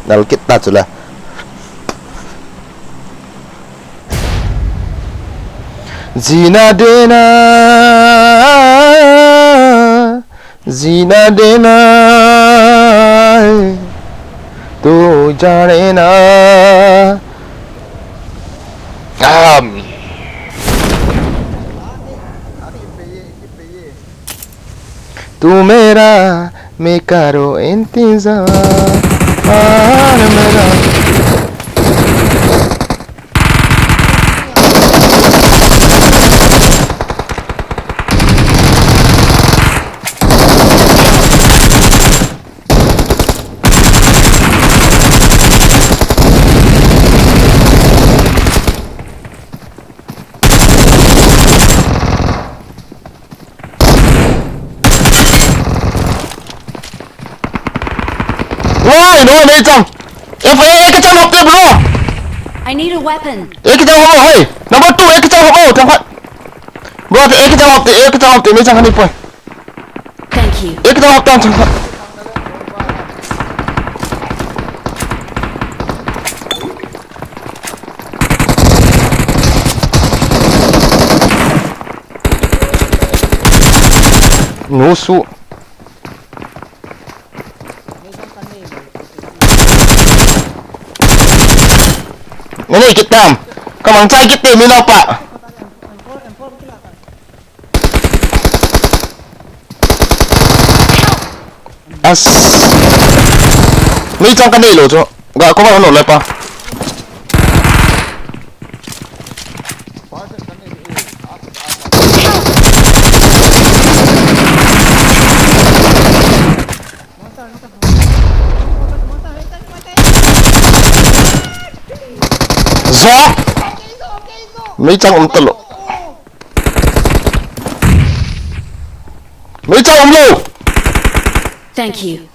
Nal kit ta chula. Jina dena, jina dena, tu jane na. Um. Tu mera, me karo intezar. Aar mera. Meichang. F A A kichan hop te bro. I need a weapon. A kichan hop o, hey. Number two, a kichan hop o, thang khat. Bro, a kichan hop te, a kichan hop te, meichang kani poi. Thank you. A kichan hop te, thang khat. Nusu. Nani kitam. Kamang chai kit te mi napa. As. Meichang kanei lou chu. Ga ko ba no le pa. Zo. Meichang um talou. Meichang um lou. Thank you.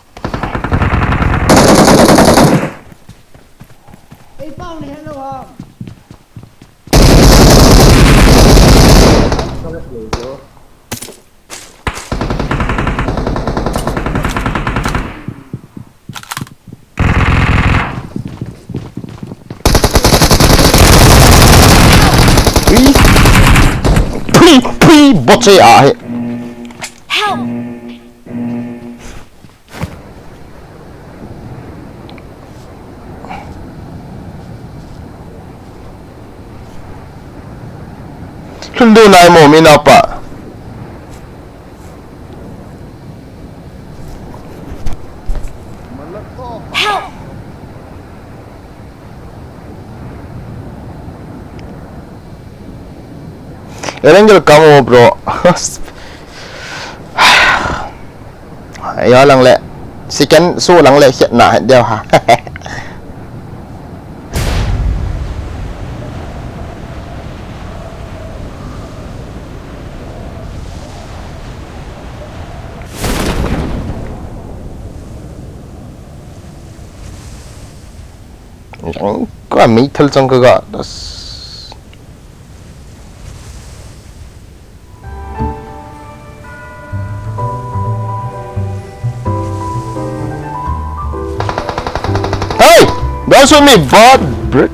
Pui, pui, pui, boche a he. Help! Lhun do nai mo, mi napa. Help! Erangel kamo, bro. Ya lang le. Second so lang le, khiat na het deu ha. Ka mi thal chang ka ga das. Hey! Don't shoot me, bud! Brick.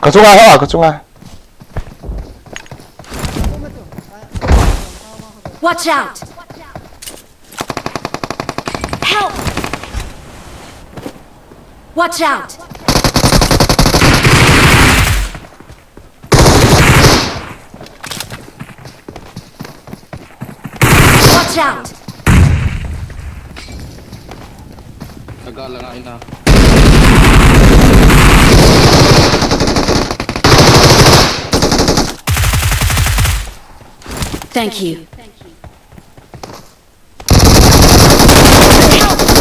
Ka chunga ho, ka chunga. Watch out! Help! Watch out! Watch out! Tagal lang ina. Thank you.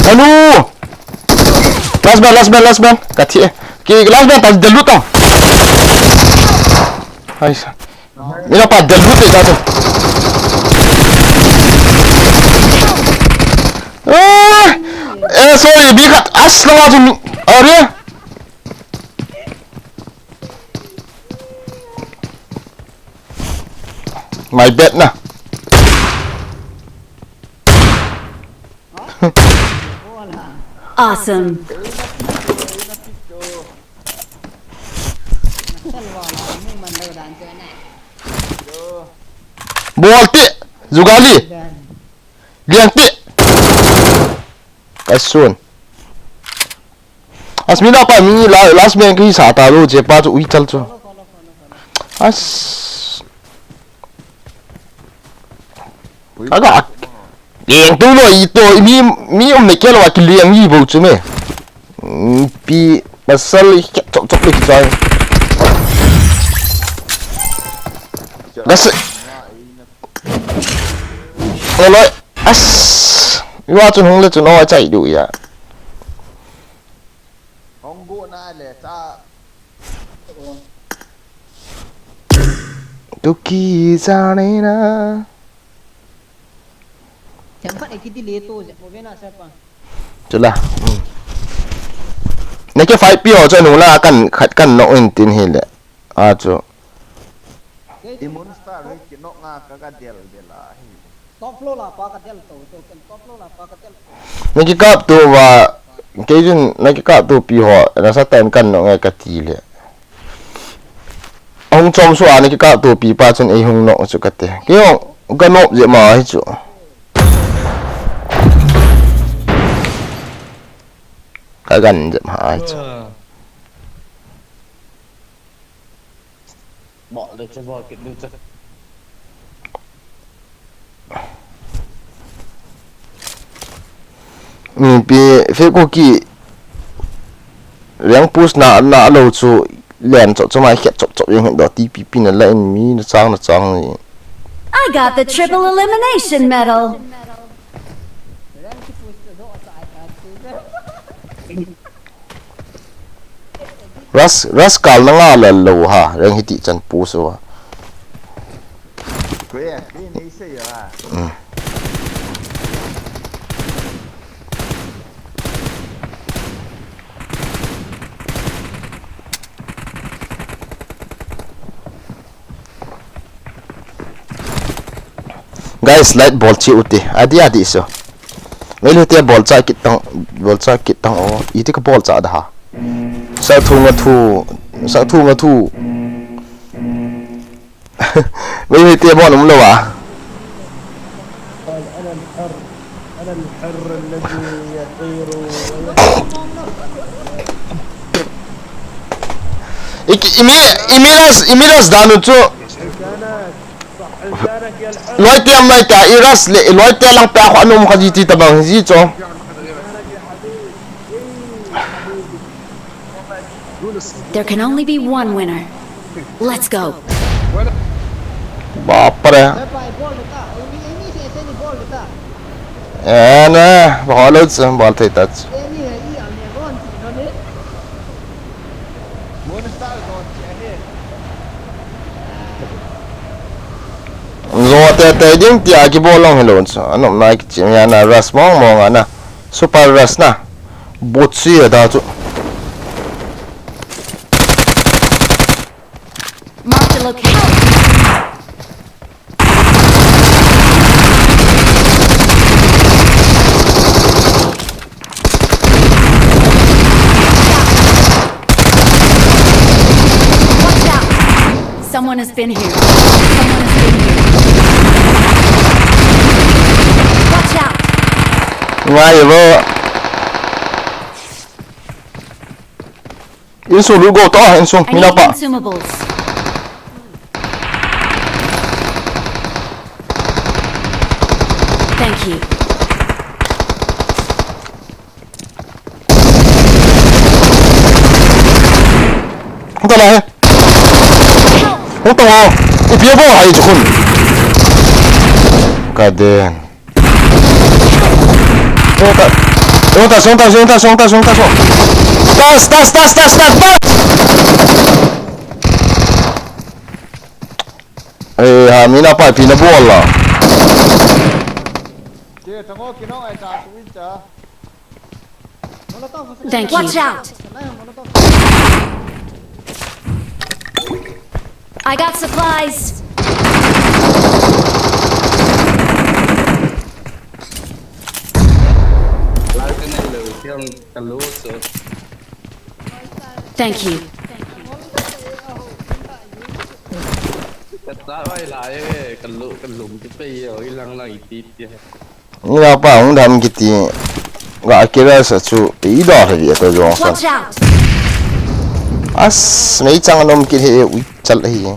Anu! Last man, last man, last man. Ka thi e. Ki last man ta delu ta. Hai sa. Ina pa delu te ta tu. Ah! Eh, sorry, bi khat as la tu. Are? My bad na. Awesome. Bol te, jugali. Liang te. Kasun. Asmina pa mi la, last man ki sa ta lo, je pa chu ui chal chu. As. Kaga. Liang tu lo i to, mi, mi um ne kelo a ki liang i bo chu me. Mm, pi, masal i khet chok chok le ki chai. That's it. Hello. As. Iwa chun hung le chun oi chai du ya. Hung go na le cha. Tuki jane na. Chang khat ekiti le to je mo ve na sa pa. Chula. Hmm. Nake five pi ho chun hung la kan khat kan no in tin hi le. A chu. I monster hi kinok nga ka ka del del a hi. Top floor la pa ka del to, to ken top floor la pa ka del to. Naki kap tu va, kei jun naki kap tu pi ho, na sa tan kan no ngai ka ti le. Hung chom su a naki kap tu pi pa chun ei hung no chu ka te. Kei hung ka nop je ma hi chu. Ka gan je ma hi chu. Bol le che bol kit le che. Mi pi fe ko ki leng pus na na lo chu len cho cho mai khet chop chop yang do ti pi pi na la in mi na chang na chang ni. I got the triple elimination medal. Ras, ras kal na nga la lo ha, reng hiti chan pu so ha. Kwe, kwe nei se yo ha. Mm. Guys, like bol chi ute. Adi adi so. Melu te bol cha kit tang, bol cha kit tang o. Iti ka bol cha da ha. Sa thu nga thu, sa thu nga thu. Melu te bol um lo wa. قال: "أنا الحر، أنا الحر الذي يطير ويطير." Iki, imi, imi ras, imi ras danu chu. لسانك، صح لسانك يا الحر. Loi te am loi te, i ras le, loi te lang pe a kho anum kha ji ti tabang ji cho. There can only be one winner. Let's go. Bapre. Eh, na, ba lo chen bol thei ta. Zo te te ding tia kibol long hello chu. Anom na kichim ya na ras mong mong ana. Super ras na. Butsi ya da chu. Mark the location. Watch out! Someone has been here. Someone has been here. Watch out! Ngai bo. Insung lu go to, insung, I mina need pa. Consumables. Thank you. Hung ta la he. Hung ta ho. Ipi bo hai chu khun. Ka den. Song ta, song ta, song ta, song ta, song ta, song ta, song. Tas, tas, tas, tas, tas, tas. Eh, ha, mina pa, pi na bol la. Che, tango, kino, ai, ta, tu, in, ta. Thank you. Watch out! I got supplies. Kiam kalu so. Thank you. Kata wai lai e, kalu, kalum tu pe yo, ilang lang iti ti. Ni na pa hung dam kiti. Ga kira sa chu, i do ha vi to jong sa. Watch out! As, mei chang anom kit he, ui, chal hi.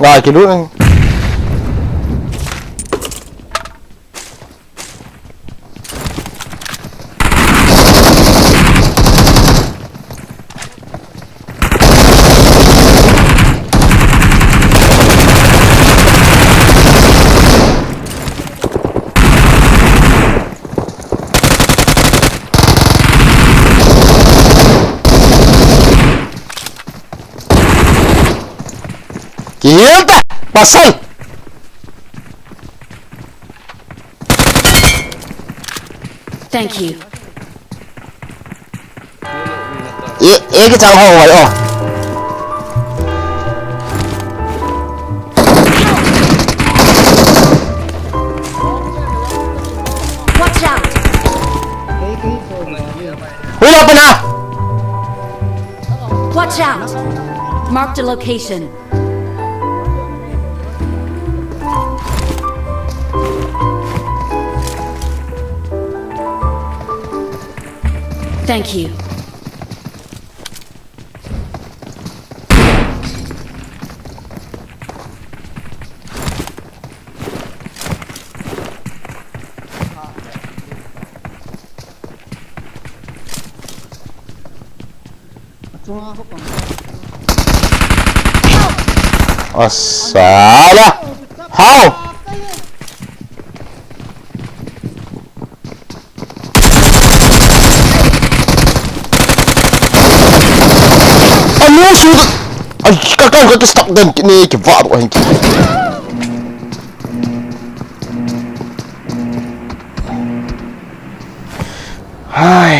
Ngai kilut. Kihil ta! Pasal! Thank you. Ye, ye ke chang ho wai o. Watch out! Hui la pana! Watch out! Marked a location. Thank you. Asala! How? Anu su. Ai, ka kan ka stop den kini ki va ro hin ki. Hai.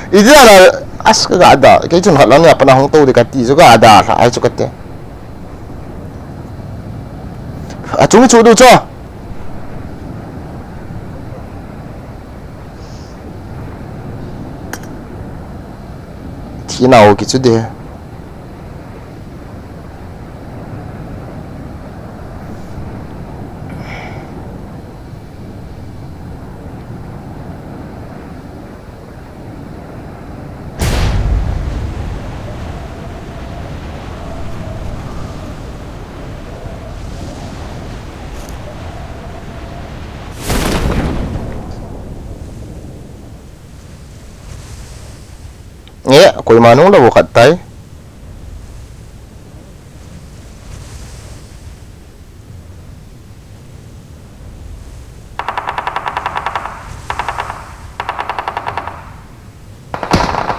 Iti la as ka ga da. Kei chun hat lang ya pana hung to de ka ti chu ga da sa ai chu ka te. A chung chu du cho. Thi nau ki chu de. Nge, koima nung lou khat tai.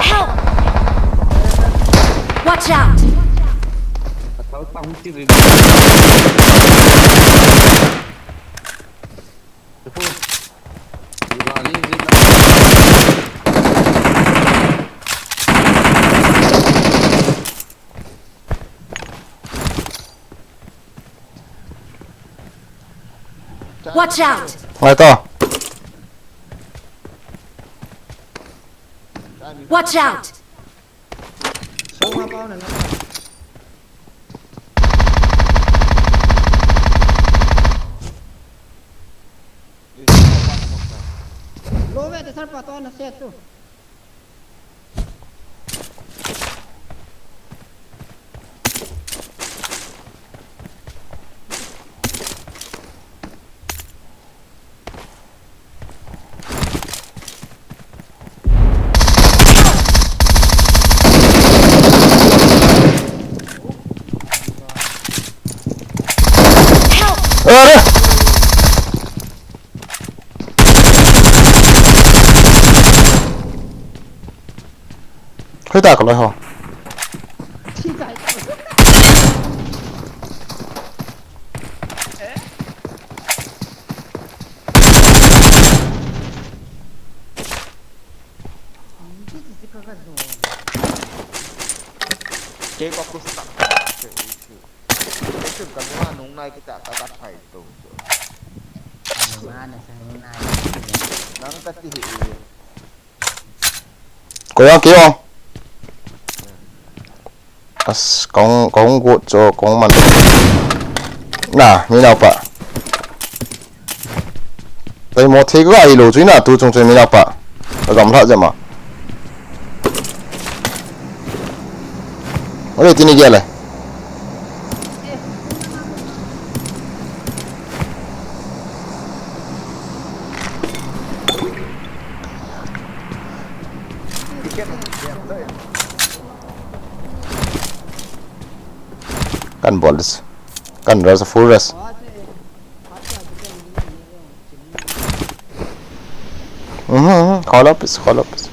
Help! Watch out! Watch out! Ngai to. Watch out! Low ve, te sar pa to na set tu. Help! Are! Hoi ta ka loi ho. Thi tai. Kei ka push tak. Kei chu ka nunga nung nai kita ka ka thai to. Nang ka ti hi. Ko yang kei yang. As, kong, kong gut cho, kong man. Na, mi nau pa. Tai mo thei ga ilo chu na, tu chung chu mi nau pa. Ka gam lha jema. Ole tini gele. Kan bol dis. Kan rush, full rush. Mhm, mhm. Call up is, call up is.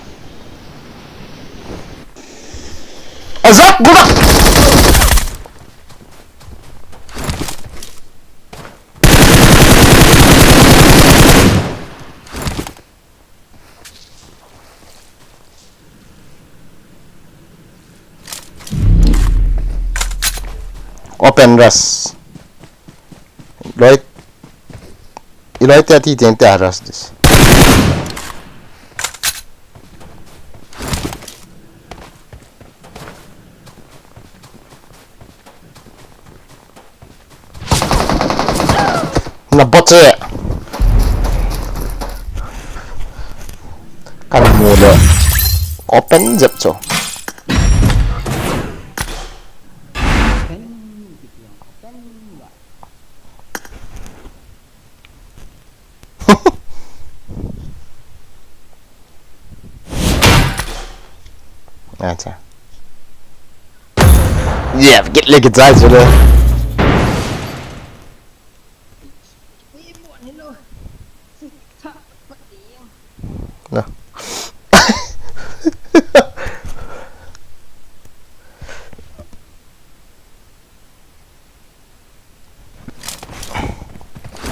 Azak, go back. Open rush. Loi, i loi te ti teng te rush dis. Na bot che. Kan mu le. Open jep cho. Acha. Yeah, get like it, guys, you know. No.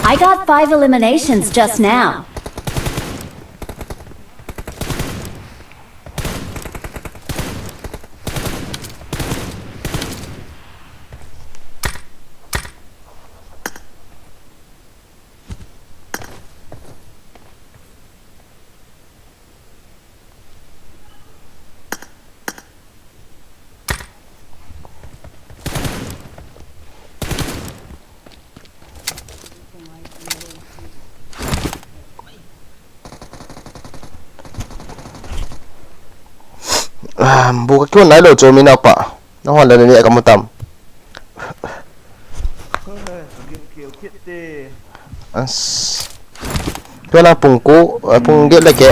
I got five eliminations just now. Ah, bu ka kiu nai lo chu mi nau pa. Nahon le ni ka mu tam. As. Kena pung ku, eh, pung get le ke.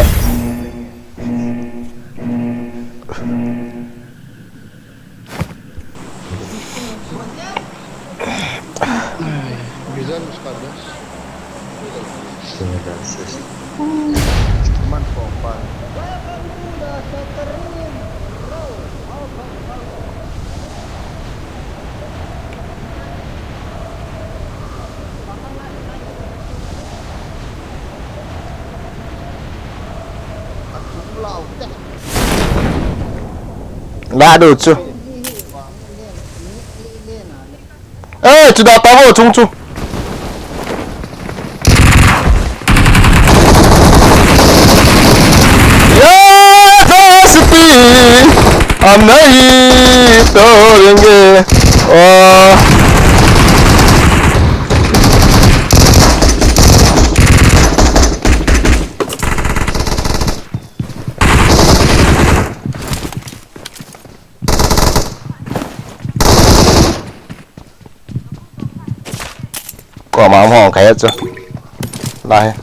Güzelmiş kardeş. Sinirlensiz. Aman pompa. Lah du chu. Eh, chu da ta vo chung chu. Ya, ta sipi. Anai to renge. Oh. Ko ma mo ka ya chu. Lai.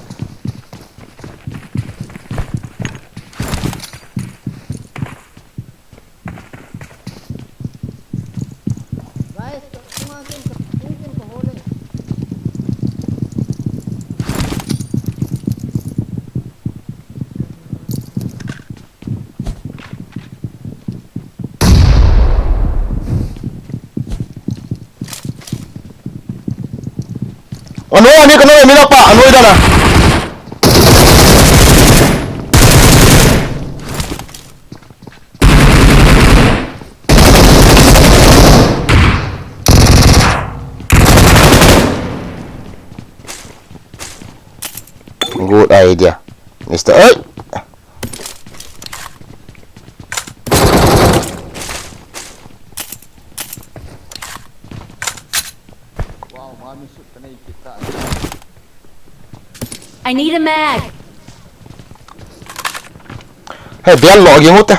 Anoi, anoi, ka noi, mi nau pa, anoi dan a. Good idea, Mister Oi! Wow, mami sut ka nei kit ta. I need a mag. Hey, bel lo gi mute.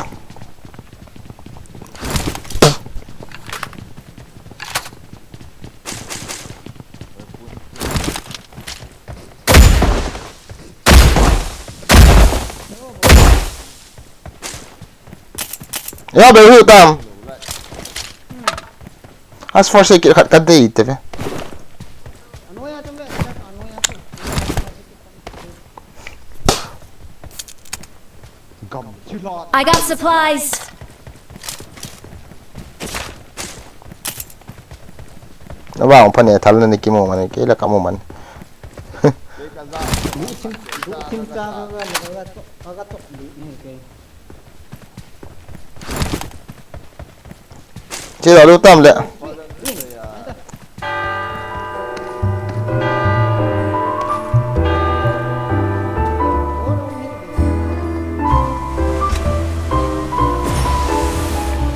Ya, be hu tam. As for sake khat ka dei te ve. I got supplies. Na ba ong phane thal na ni ki mo man ke la ka mo man. Lu thim, lu thim cha ka ga, ka ga to, ka ga to lu ni ke. Che da lu tam le.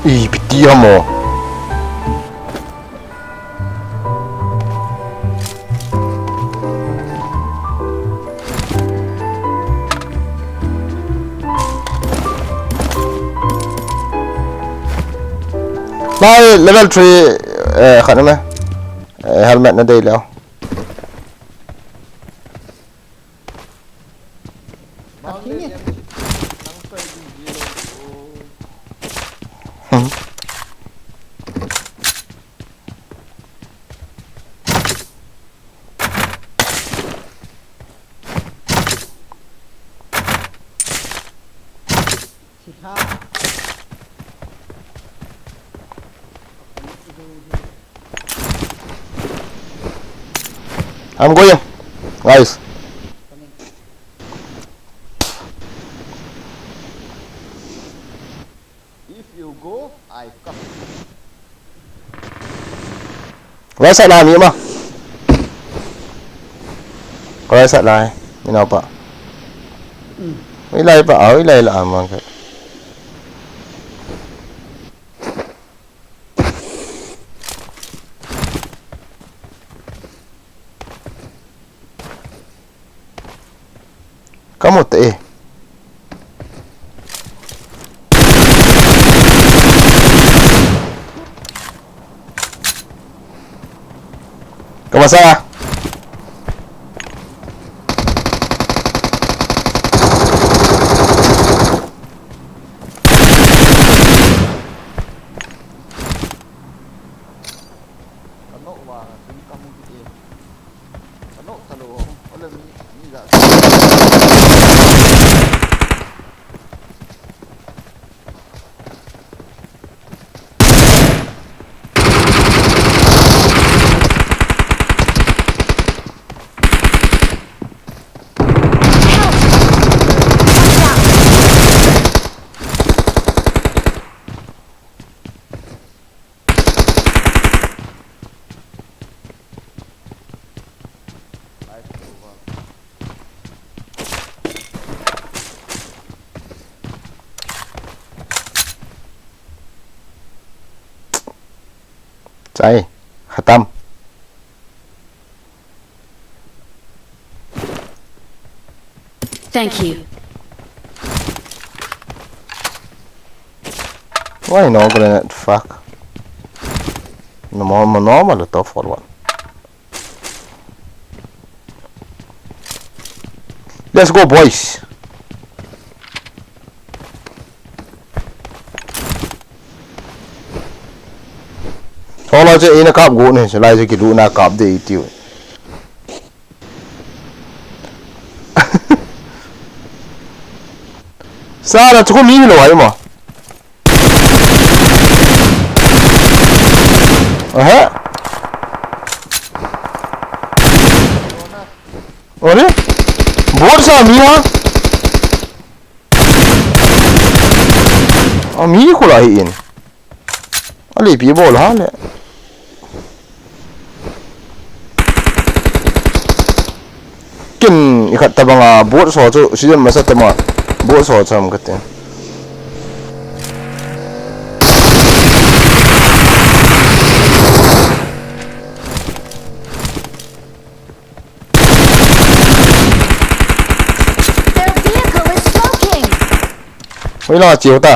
Ih, piti amo. Lai level three, eh, khat me. Eh, helmet na dei leo. I'm going, guys. If you go, I come. Right side lah, mi ma. Right side lah, mi napa. Ui lai pa, ui lai la, amang ke. Kamu te e. Kamasa. Kano wa, dun kamu di e. Kano talo, ole mi, mi da. Chai, khatam. Thank you. Why no grenade? Fuck. No more, no more, no more, forward. Let's go, boys. Thola che ina kap go ne, che lai che kilu na kap de itiu. Sara chu ko mi lo ai mo. Aha. Are? Bot sa mi ha? Ami ko la hi in. Ali pi bol ha le. Kin ikhat tabanga bot so chu, season masa tama bot so cham kate. Their vehicle is smoking. Oi la, chiu ta.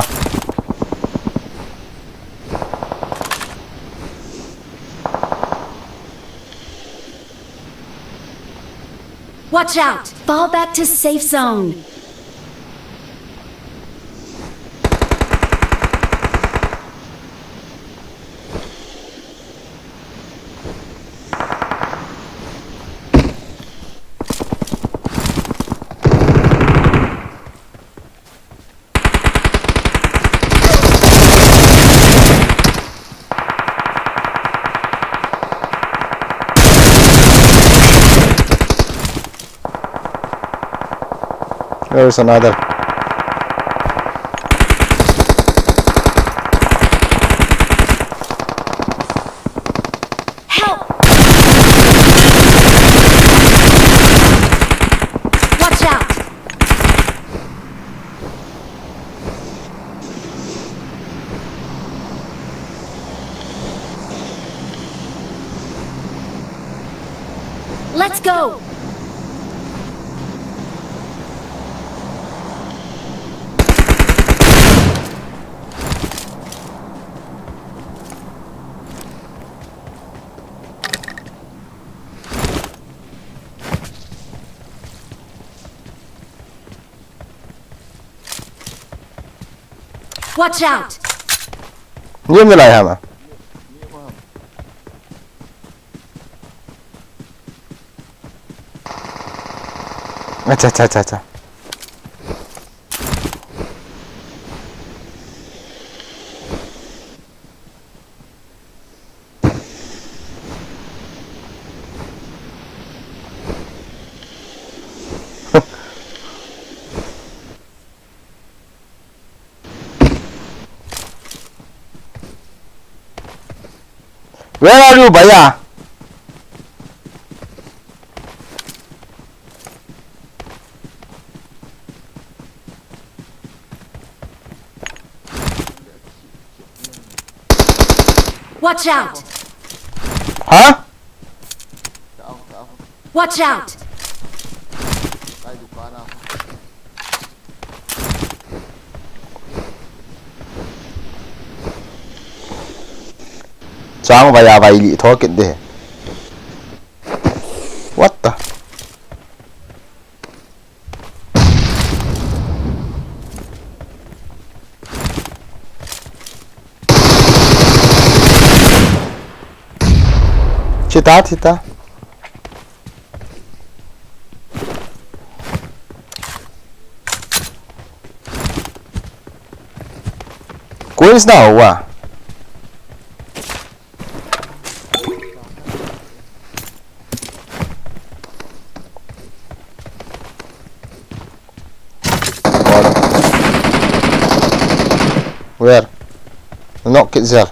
Watch out! Fall back to safe zone. There is another. Help! Watch out! Let's go! Watch out! Niam nalai hama. Acha, acha, acha, acha. Where are you, bhaiya? Watch out! Huh? Watch out! Chang vai a vai li tho kit de. What the? Thi ta, thi ta. Coins na hua. Where? Knock kit zel.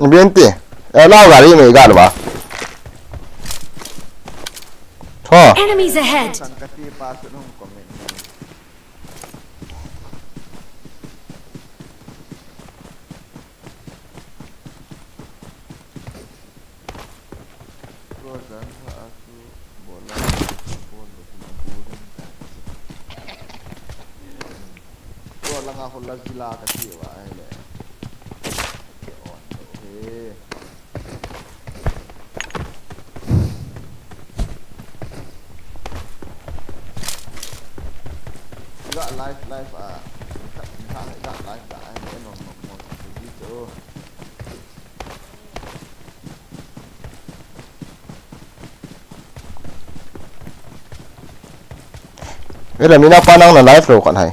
Binti. Eh, lau gari me gal ba. Ho. Enemies ahead! Ko langa hola jila ka ti va ai le. Ke on to he. Ga live, live a. Ka, ka ga live da ai le no no mo. Ji to. Ela mina pa nang na live lo kan hai.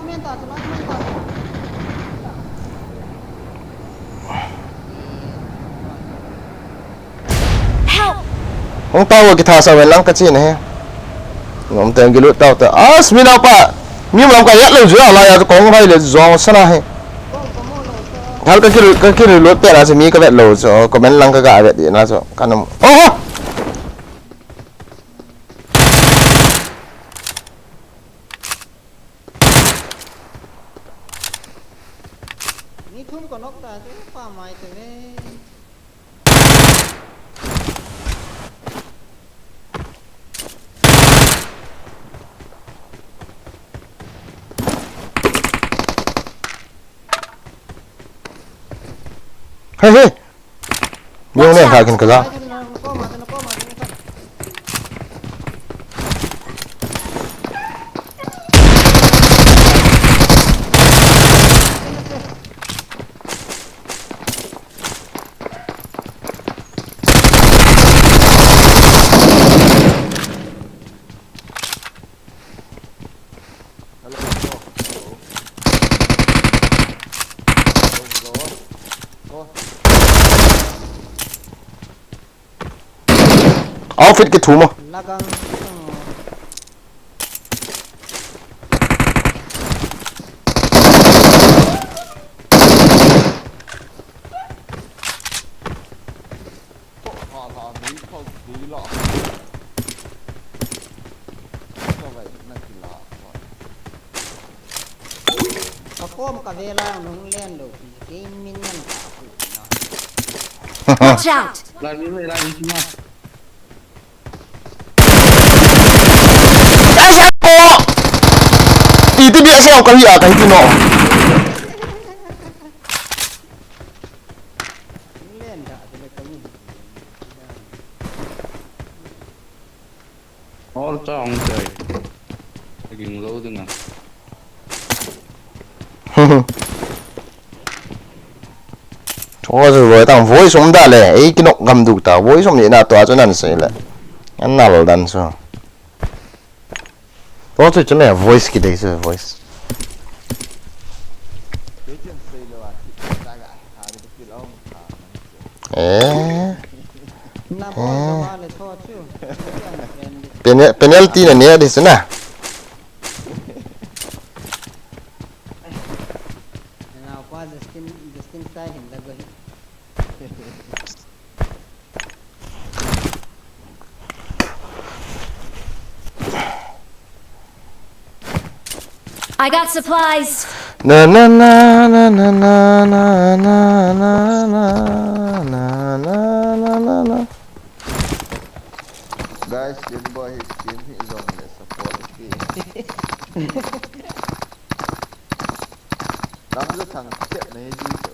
Last man ta chu, last man ta chu. Hung tao kithah sa ven lang ka chi na he. Nom teng ki lut tao ta. As mi napa. Mi lam ka yat lo jua la ya kong vai le jong sana he. Hal ka ki ka ki lut pe na se mi ka vet lo so comment lang ka ga vet di na so. Ka nom. Oh! Mi thum ko nok ta chu pa mai te ve. Hey, hey. Yung na, kakin ka lang. Outfit kithum o. Lagang. Ka kom ka vela nung len lo pi, kei min ngan ka pu na. Watch out! Lai mi mai, lai mi ma. Ai sa ko. Iti bi asa ka hi a ka hi no. Len da de le ka mi. All cha ong chai. Aging lo ding a. Chunga chu voi tang voice um da le, ei kinok gam du ta, voice um ni na tua chu nan sei le. An nal dan chu. Tua chu chu le voice ki dei chu voice. Eh. Na bol ka ba le tho chu. Pene-, penalty na ne di chu na. Na pa Justin, Justin style hin la go hi. I got supplies. Na, na, na. Guys, Jim boy, his team, he is on the support team. Lamza thang chet na hi ji to.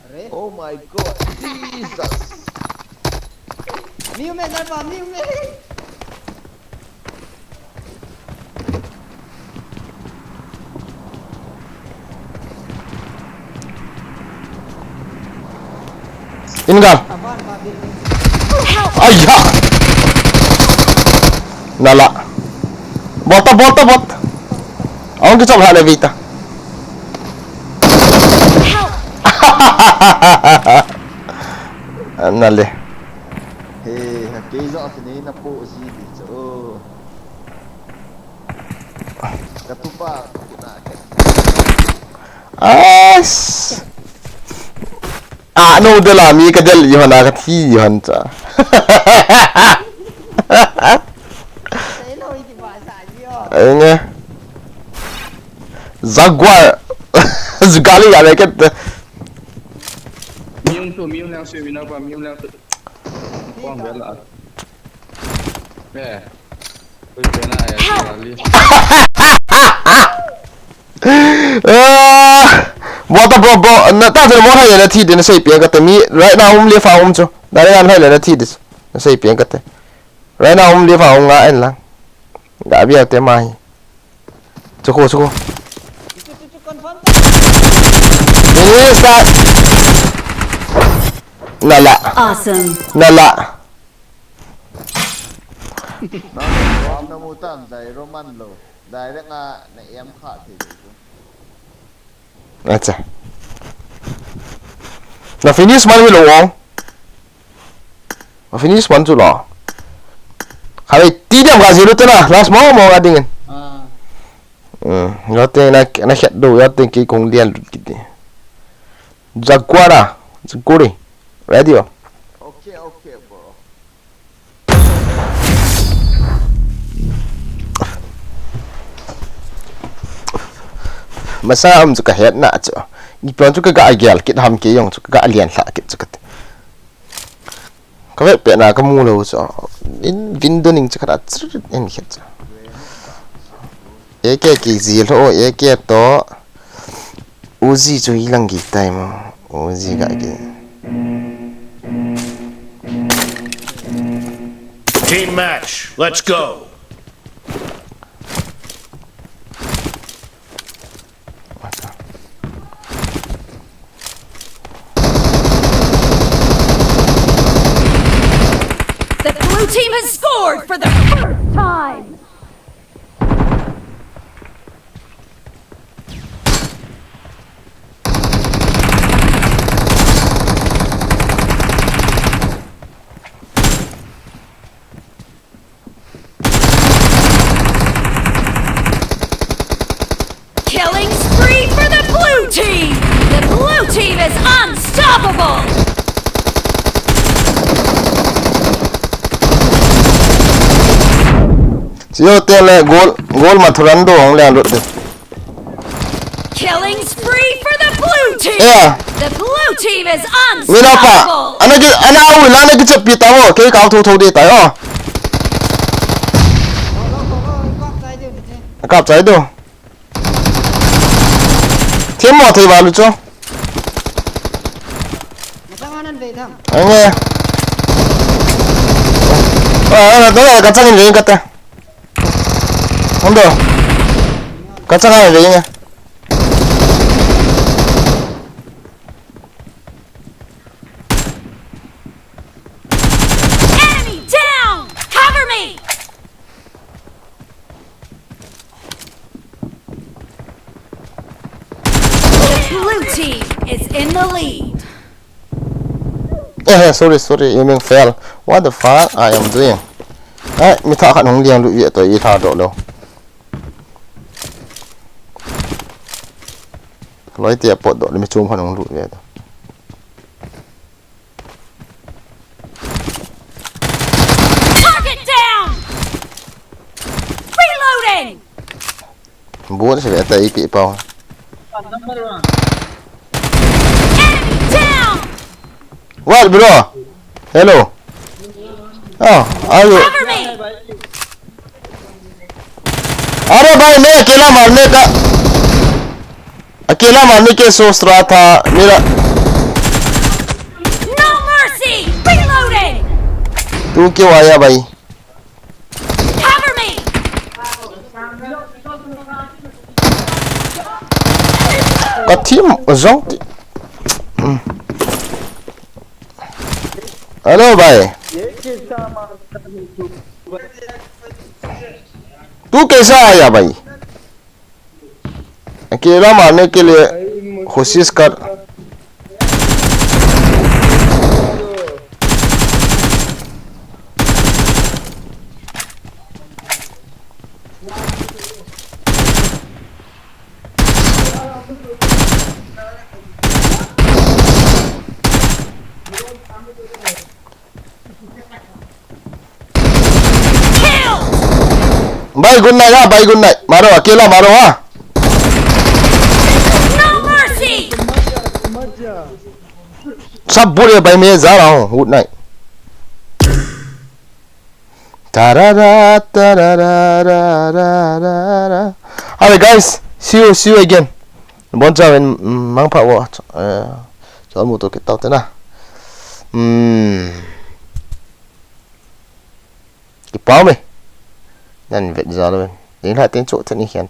Are? Oh my God, Jesus! New me, Zarba, new me! Ingal. Aiya. Nala. Bota, bota, bota. Aung kichop ha le vita. Nale. He, ha kei jo sini na po si di cho. Ka tupa, ka tuna, ka. Ais. Ah, no, del a mi ka del, Johan, a ka thi, Johan, cha. Ai, nge. Jaguar. Zugali, ya, me, ke, te. Miung tu, miung lang, sui, mina, pa, miung lang, tu. Kuang, bela. Eh. Ah, bota, bro, bro, na ta mo hai na thi din sei pian ka te mi right now um le fa um chu. Dari an hai na thi dis. Na sei pian ka te. Right now um le fa um nga en lang. Ga bia te mai. Chuko, chuko. Yes, that. Nala. Awesome. Nala. Na, na mu tan dai Roman lo. Direct a na em kha thei. Acha. Na finish man hi lo ong. Na finish man chu lo. Khabe ti diam ka jilu tena. Last mo mo ka dingin. Ah. Hmm, yo te na, na khet do, yo te ki kong dian lut kiti. Jaguar a, Jaguar. Radio. Okay, okay, bro. Masa um chu ka het na chu. Ipi chu ka ga gel kit ham kei jong chu ka ga lian lha kit chu ka ti. Ka vet pet na ka mu lou chu. In window ning chu ka da chrit in khet chu. A K ki zil ho, A K to. Uzi chu hi lang ki tai mo. Uzi ga ki. Team match, let's go. The blue team has scored for the first time. Killing spree for the blue team! The blue team is unstoppable! Sio tele goal, goal ma thuran do hong le lut de. Killing spree for the blue team! Yeah. The blue team is unstoppable! Mina pa, ana ki, ana u la na ki chapi ta wo, ke ka tho tho de ta yo. Kap chai do. Thim mo thei valu cho. Masang anan ve tham. Ange. Ah, ah, ah, ka chang in ve ka ta. Hondo. Ka chang in ve nge. Enemy down! Cover me! The blue team is in the lead. Eh, eh, sorry, sorry, aiming fail. What the fuck I am doing? Eh, mi tha khat hung liang lu ye to i tha do lo. Loi te pot do mi chum khat hung lu ye to. Target down! Reloading! Bun se ta ipi pau. Enemy down! What, bro? Hello. Oh, are you? Cover me! अरे भाई, मैं अकेला मारने का, अकेला मारने के सोच रहा था, मेरा No mercy! Reloading! तू क्यों आया भाई? Cover me! Ka thim jong ti. Hmm. Hello भाई। तू कैसा आया भाई? अकेला मारने के लिए कोशिश कर। Kill! Bhai, good night ha, bhai, good night. Maro, अकेला मारो ha. No mercy! सब बुरे भाई, मैं जा रहा हूँ. Good night. Tarara, tarara, tarara. Alright, guys, see you, see you again. Bon chawin, mm, mangpha vo. Eh, chol mu to kit tau te na. Hmm. Kipau me. Nan vet za lo. Ding la tin chu te ni hian.